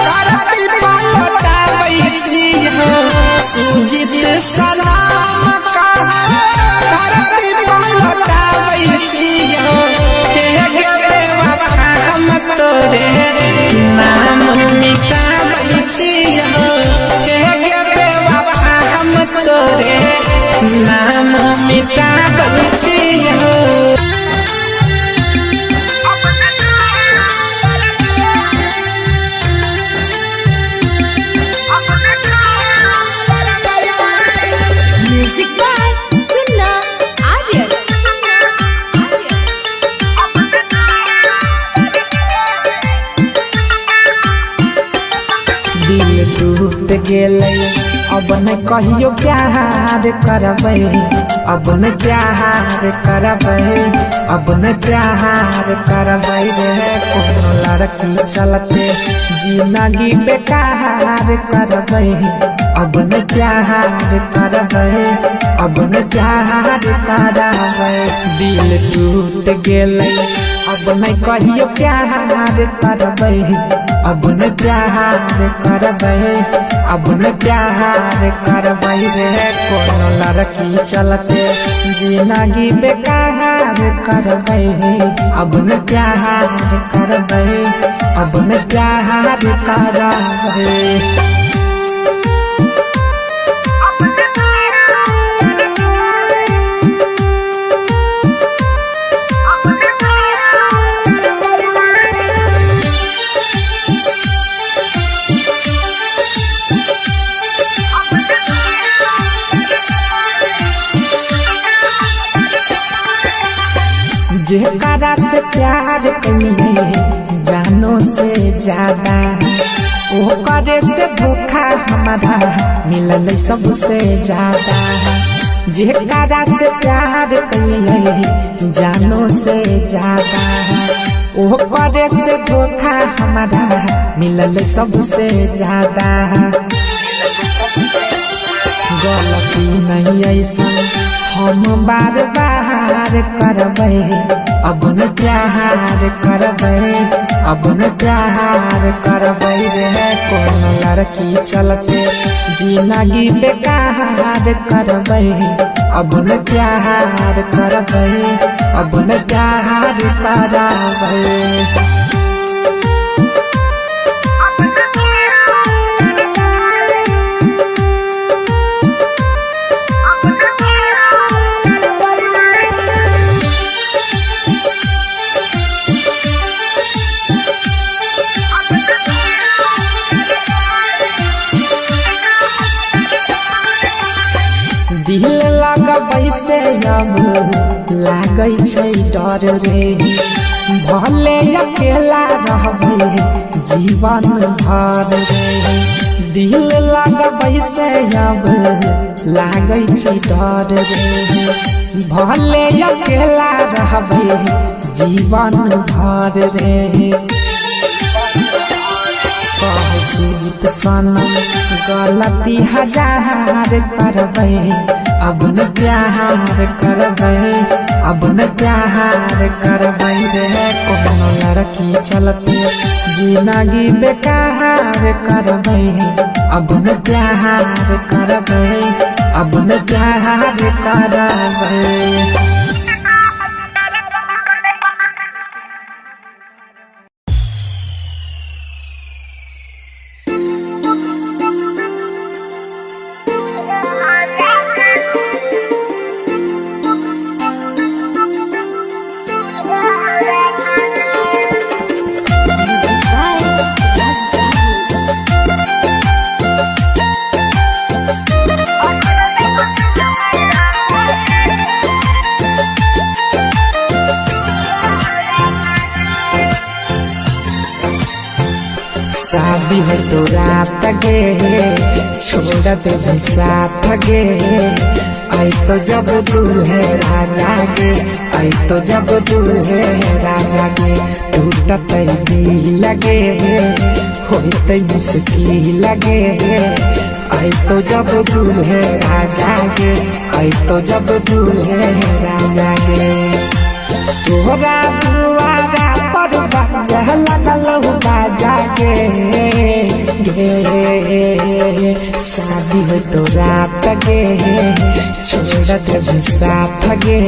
धरती पलटाबै छियौ। सुजित सलाम कहाँ धरती पलटाबै छियौ। हे गे बेवफा हम तोरे नाम मिटाबै छियौ। हे गे बेवफा हम तोरे नाम मिटाबै छियौ। Music by Chunna Aryan. दिल टूट गेलै अब न कहियो प्यार करबै। अब न प्यार करबै, अब न प्यार करबै रे। कोनो लड़की चलते जिंदगी बेकार करबै। अब न प्यार करबै, अब न प्यार करबै। दिल टूट गेलै अब न कहियो प्यार करबै। अब न प्यार करबै, अब न प्यार करबै रे। कोनो लड़की चलते जिंदगी बेकार करबै। अब न प्यार करबै, अब न प्यार करबै। जेकरा से प्यार कइले जानो से ज्यादा, ओकरे से धोखा हमारा मिलल सबसे ज्यादा। जेकरा से प्यार कइले जानो से ज्यादा, ओकरे से धोखा हमारा मिलल सबसे ज्यादा। गलती नहीं ऐसा हम बार बार करबै। अब न प्यार करबै, अब न प्यार करबै रे। कोनो लड़की चलते जिंदगी बेकार करबै। अब न प्यार करबै, अब न प्यार करबै। दिल लगबै से अब लागै छै डर रे। भले अकेला रहबै जीवन भर रे। दिल लगबै से अब लागै छै डर रे। भले अकेला रहबै जीवन भर रे। सुजित सनम गलती हजार करबै। अब न प्यार करबै, अब न प्यार करबै रे। कोनो लड़की चलते जिंदगी बेकार करबै। अब न प्यार करबै, अब न प्यार करबै। Music by Raj Babu. Thank you. शादी हो तो रात गे, छोड़ दे साथ गे। आई तो जब दूल्हे राजा गे, आई तो जब दूल्हे राजा गे। टूटत दिल लगे, होते मुश्किल लगे। आई तो जब दूल्हे राजा गे, आई तो जब दूल्हे राजा गे। तोहरा दुआरा पर बाजा लगल बाजा गे गे। शादी हो तो रात गे, छोड़ दे साथ गे।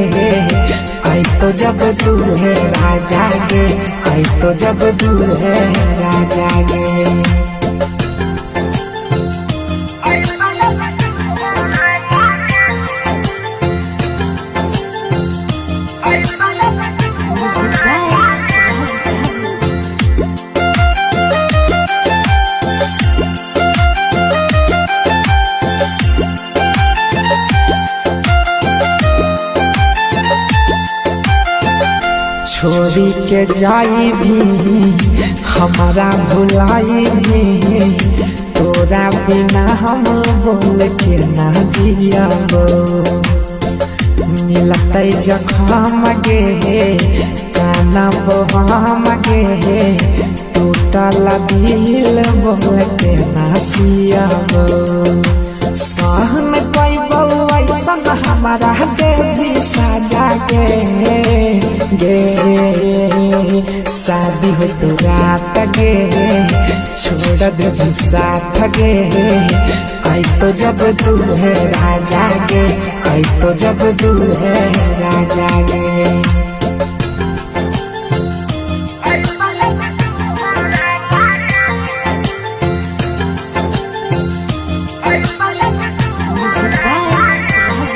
आई तो जब दूल्हे राजा गे, आई तो जब दूल्हे राजा गे। Music by Raj Babu. छोड़ी के जाई भी हमारा भुलाई भी, तोरा बिना हम बोल के ना जियाबो। मिलते जखम गे, काना बहम गे, टूटल दिल बोल के ना सियाबो। सहन पैबो ऐसन हमारा देवी साजा गे गे। शादी हो तो रात गे, छोड़ दे साथ गे। आई तो जब दूल्हे राजा गे, आई तो जब दूल्हे राजा गे। Music by Raj Babu.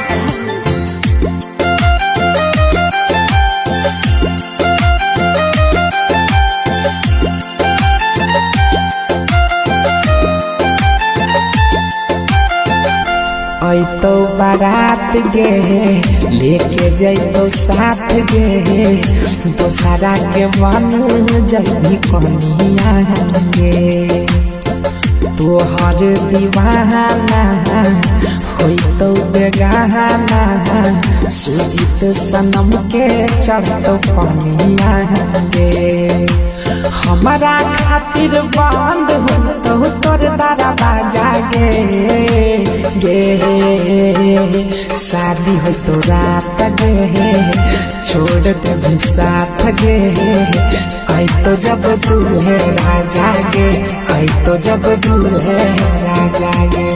ऐतो बारात गे, लेके जैतो साथ गे। दोसरा के बन जल्दी कनिया गे। तोहर दीवाना होइतो बेगाना, सुजीत सनम के चढ़तो पनिया गे। हमारा खातिर बंद हो तोर दरवाजा गे गे। शादी हो तो रात गे, छोड़ दे साथ गे। आई तो जब दूल्हे राजा गे, आई तो जब दूल्हे राजा गे।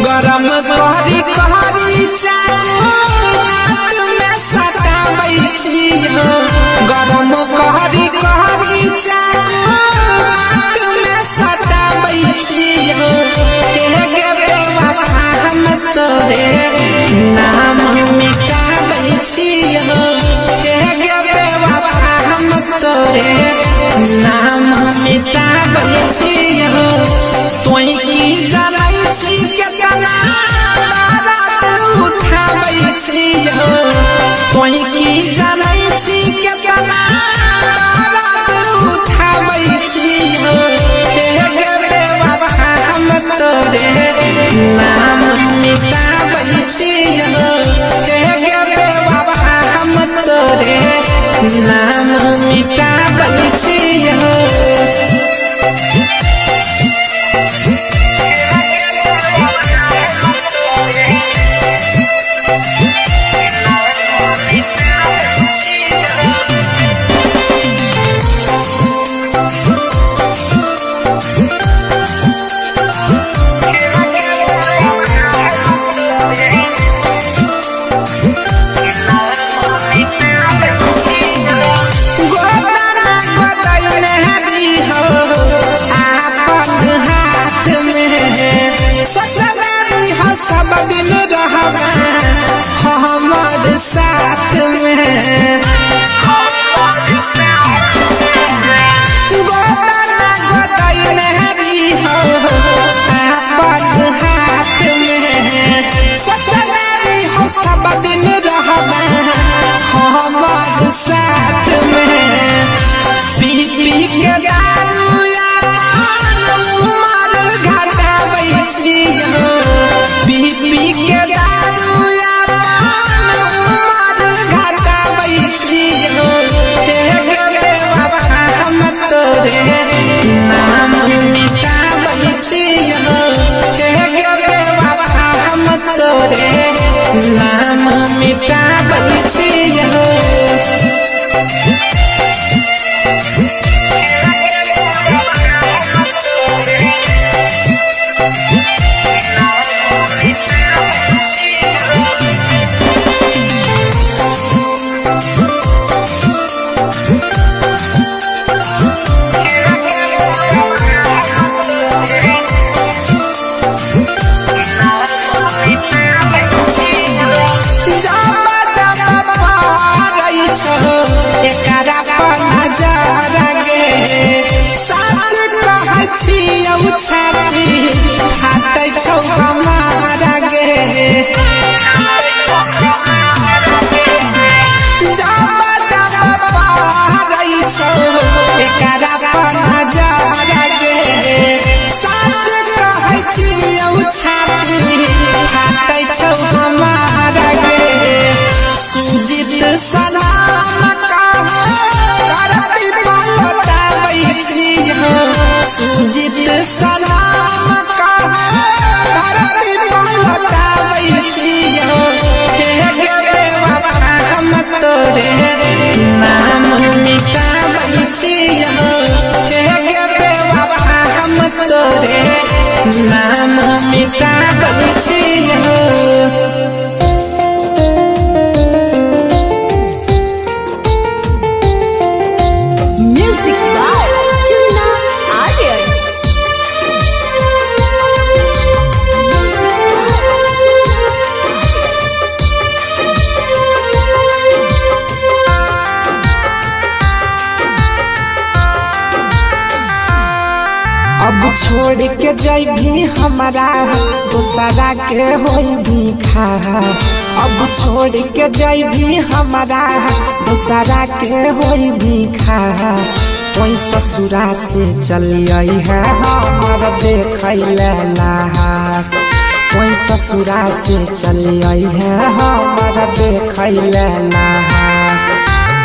गरम कहरी कहरी चाकू में सटाबै छी। गरम कहरी कहरी चाकू में सटाबै छी। गे बेवफा हम तोरे नाम मिटाबै छी। गे बेवफा हम तोरे नाम मिटाबै छी। तोय की जानै छी केतना बारात उठाबै छी। तोय की जानै छी केतना बारात उठाबै छी। हे गे बेवफा हम तोरे नाम मिटाबै छी। हे गे बेवफा हम तोरे नाम मिटाबै छी। अपन जर गे। सच कहै छियौ छाती फाटै छौ हमार गे। सुजित सलाम कहे धरती पलटाबै छियौ। सुजित सलाम कहे धरती पलटाबै छियौ। हे गे बेवफा हम तोरे नाम मिटाबै छियौ। हे गे बेवफा हम तोरे नाम मिटाबै छियौ। Music by Chunna Aryan. अब छोड़ के जैभी हमारा दोसरा के होई भी खास। अब छोड़ के जैभी हमारा दोसरा के होई भी खास। कोई ससुरा से चलिए है हमर देखै ले लाश। कोई ससुरा से चलिए है हमर देखै ले लाश।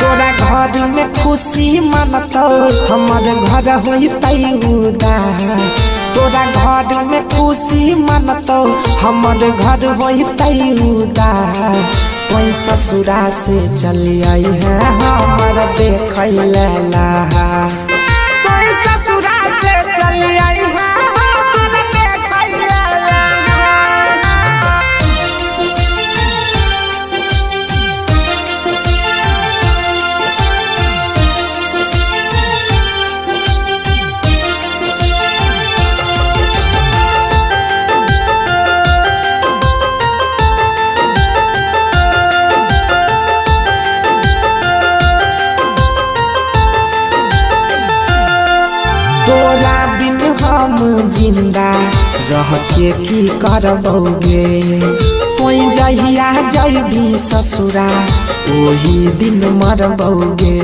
तोरा घर में खुशी मनतौ हमर घर होइतै उदास। तोरा घर में खुशी मनतौ हमर घर होइतै उदास। कोई ससुरा से चलिए है हमर देखै ले लाश। कोई ससुरा से चलिए है हमर देखै ले लाश। तोरा बिन हम जिंदा रह के की करबौगे। तोई जहिया जैबी ससुरा ओही दिन मरबौगे।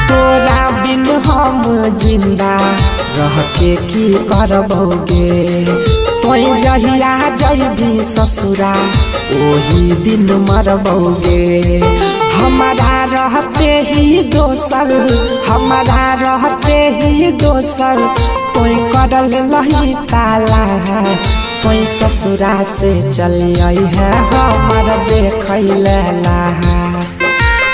तोरा बिन हम जिंदा रह के की करबौगे। तोई जहिया जैबी ससुरा ओही दिन मरबौगे। हमारा रहते ही दोसर, हमारा रहते ही दोसर तोई करल लही तालाश। तोई ससुरा से चलिए है हमर देखै ले लाश।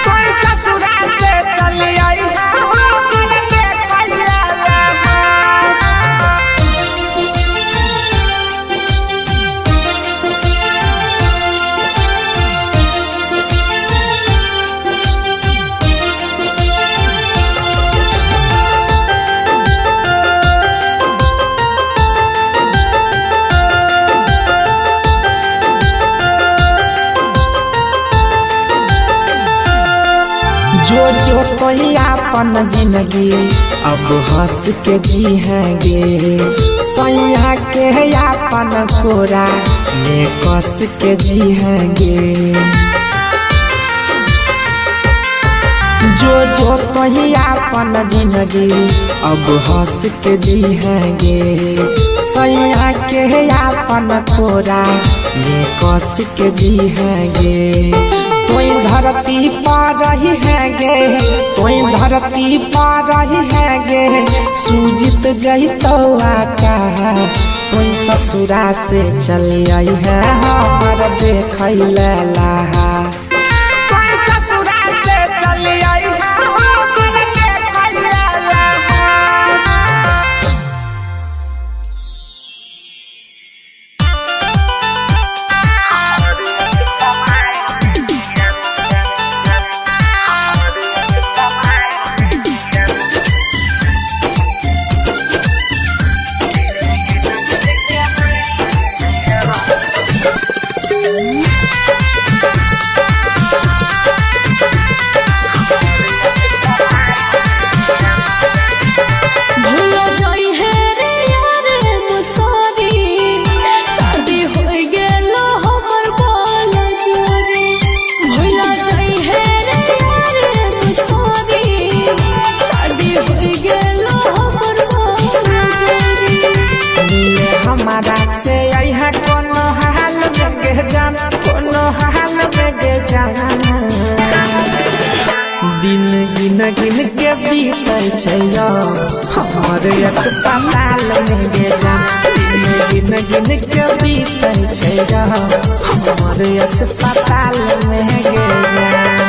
तोई ससुरा से चलिए है हमर देखै ले लाश। जो जो कोई अपन जिंदगी अब हंस के जी हैंगे। सैया के अपन कोरा में कस के जी हैंगे। जो जो कोई अपन जिंदगी अब हंस के जी हैंगे। सैया के अपन कोरा में कस के जी हैंगे। तोई धरती पर रही हैगे, तोई धरती पर रही हैगे। सुजित जैतौ आकाश। तोई ससुरा से चलिए है हमर देखै ले लाश। तोई ससुरा से चलिए है हमर देखै ले लाश। Thank से अइहा कोनो हाल में गे जान, कोनो हाल में गे जान। दिन गिन गिन के बीतै छै यौ हमर अस्पताल में गे जान। दिन गिन गिन के बीतै छै यौ हमर अस्पताल में गे जान।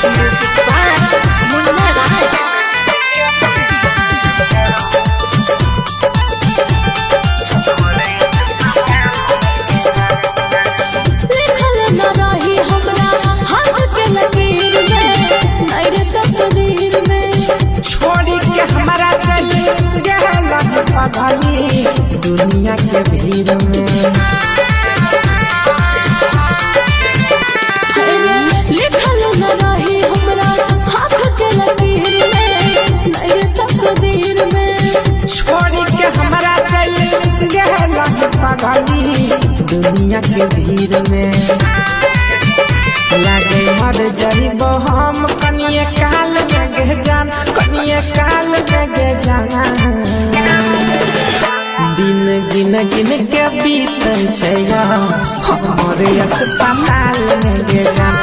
म्यूजिक बाय मुन्ना राज। लिखल न रही हमरा हाथ के लकीर में, नहीं रे तकदीर में। छोड़ी के हमारा चल गेलन पगली दुनिया के भीड़ में। लिखल न रही हमरा हाथ के लकीर में, नहीं रे तकदीर में। छोड़ी के हमारा चल गेलन पगली दुनिया के भीड़ में। लागे मर जइबो हम कनिए काल में गे जान, कनिए काल में गे जान। दिन गिन गिन के बीतै छै यौ हमर अस्पताल में गे जान।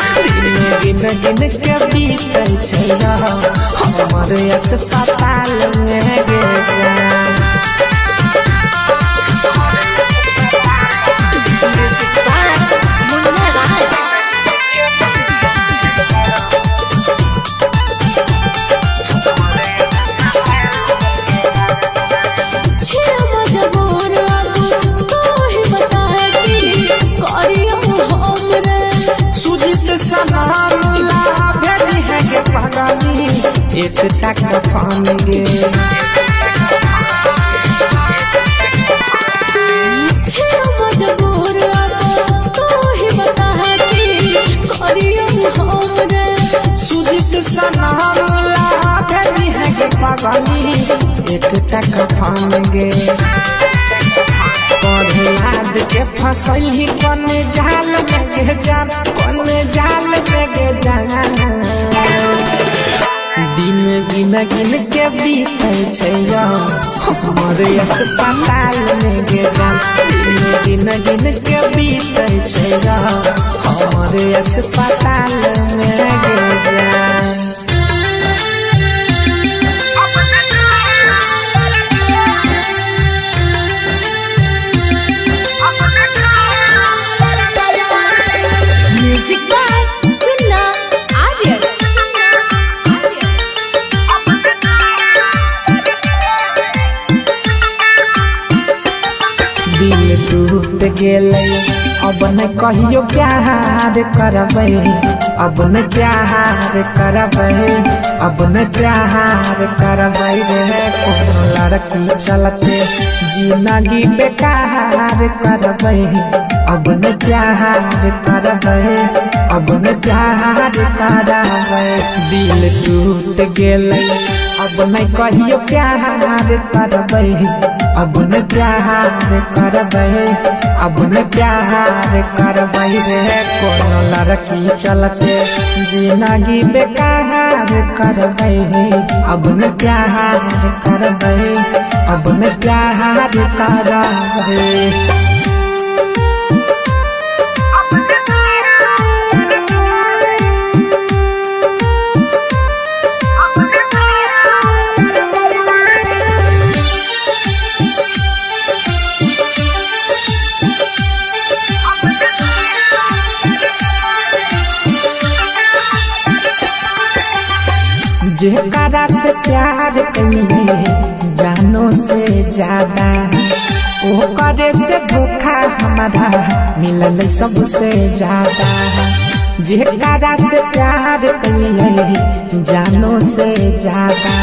दिन गिन गिन के बीतै छै यौ हमर अस्पताल में गे जान। म्यूजिक बाय मुन्ना राज। छिया मजबूर अब तू ही बता की करियो हम रे। सुजीत सलाम ला भेजी है गे पगली एकटा कफन गे। छिया मजबूर अब तू ही बता की करियो हम रे। सुजीत सलाम ला भेजी है गे पगली एकटा कफन गे। पढ़लाद के फसैली कौन जाल में गे जान, कौन जाल में गे जान। दिन गिन गिन के बीतै छै यौ हमर अस्पताल में गे जान। दिन गिन गिन के बीतै छै यौ हमर अस्पताल में गे जान। Music by Chunna Aryan. दिल टूट गेलै अब न कहियो प्यार करबै, अब न प्यार करबै, अब न प्यार करबै रे। कोनो लड़की चलते जिंदगी बेकार करबै, अब न प्यार करबै, अब न प्यार करबै। दिल टूट गेलै अब न कहियो प्यार करबै, अब न प्यार करबै, अब न प्यार करबै रे। कोनो लड़की चलते जिंदगी बेकार करबै, अब न प्यार करबै, अब न प्यार करबै। जेकरा से प्यार कइले जानो से ज्यादा, ओकरे से धोखा हमारा मिलल सबसे ज्यादा। जेकरा से प्यार कइले जानो से ज्यादा,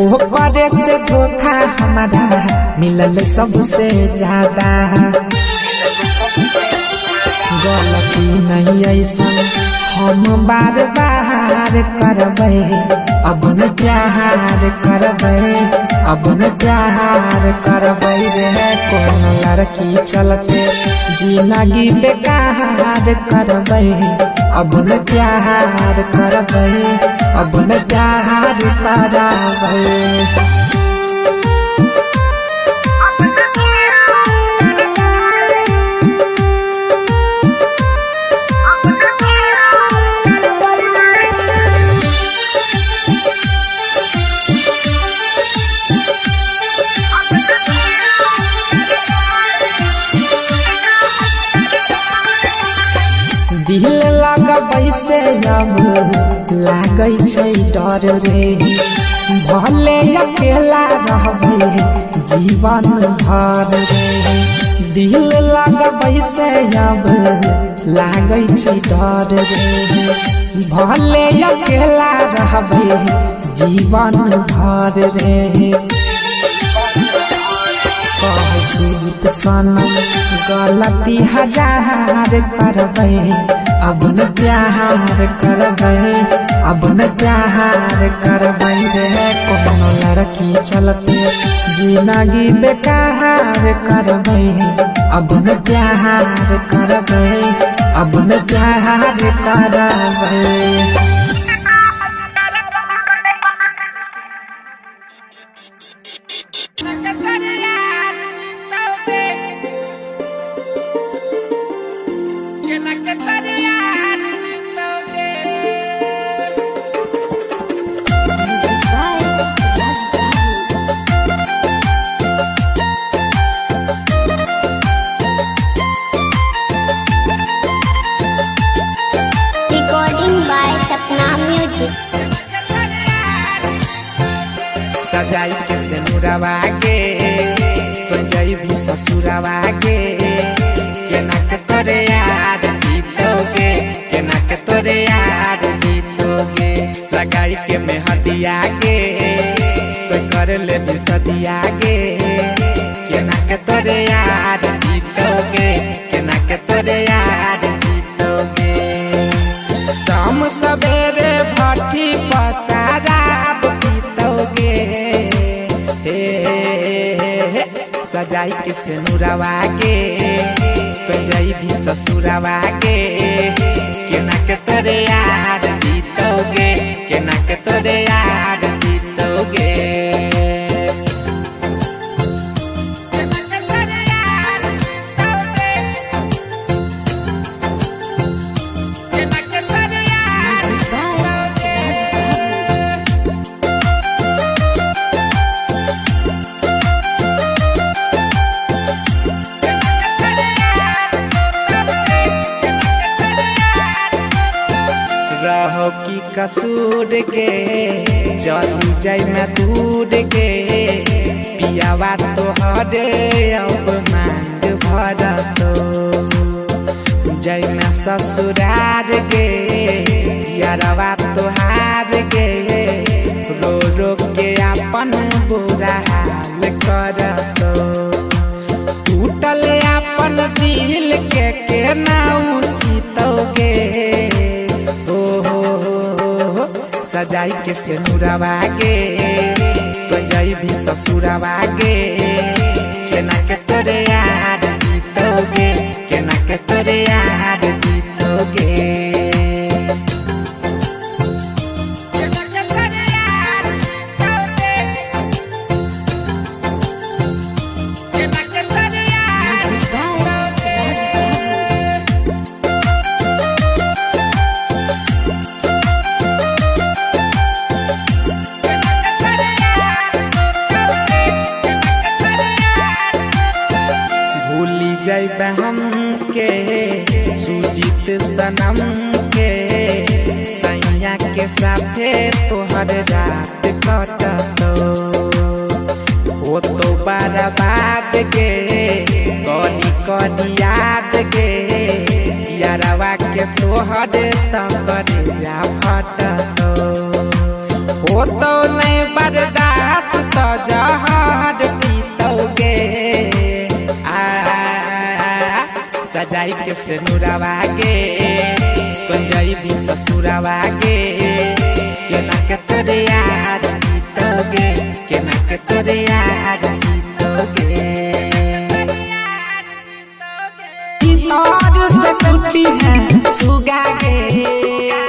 ओकरे से धोखा हमारा मिलल सबसे ज्यादा। गलती नहीं ऐसा हम बार बार करबै, अब न प्यार करबै, अब न प्यार करबै रे। कोनो लड़की चलते जिंदगी बेकार करबै, अब न प्यार करबै, अब न प्यार करबै। लगबै से अब लागै छै डर रे। भले अकेला रहबै जीवन भर रे, दिल लगबै से अब लागै छै डर रे। भले अकेला रहबै जीवन भर रे। सुजित सनम गलती हजार करबै, अब न प्यार करबै, अब न प्यार करबै रे। कोनो लड़की चलते जिंदगी बेकार करबै, अब न प्यार करबै, अब न प्यार करबै। Music by Raj Babu. Recording by Sapna Music. सजाई के सिनुरवा के तो जइबी ससुरवा के, केना के तोरे यार जीतोगे, केना के तोरे यार जीतोगे। लगाई के मेहदिया के तो कर ले भी सदिया के, केना के तोरे यार जीतोगे, केना के तोरे यार जीतोगे। शाम सवेरे भट्ठी पसाराब पीतोगे, हे हे सजाई के सिनुरवा के तो जइबी ससुरवा के, केना के तोरे यार जीतोगे, केना के तोरे यार जीतोगे। Music by Raj Babu. रहो की कसूर के चली जाय मैं दूर के, पियावा तोहरे अब मांग भरतो। जय मैं ससुरार के यारवा तोहार के, रो रो के अपन बुरा हाल करतो। टूटल अपन दिल के केना उसीतोगे, हो हो हो सजाई के सिनुरवा के तो जइबी ससुरवा के, केना के तोरे यार जीतोगे, केना के तोरे यार जीतोगे। Music by Raj Babu. भूली जाइब हम के सुजीत सनम के, सैया के साथे तोहर रात कटतो। ओ तो बर्बाद के करी करी याद के, यारवा के तोहर तकर जा फटतो। ओ तो नहीं बर्दाश्त तो जहर पीतोगे, आ सजाई के सिनुरवा के तो जइबी ससुरवा के, केना के तोरे यार जीतोगे, केना के तोरे यार जीतोगे। तार से टूटी है सुगा गे।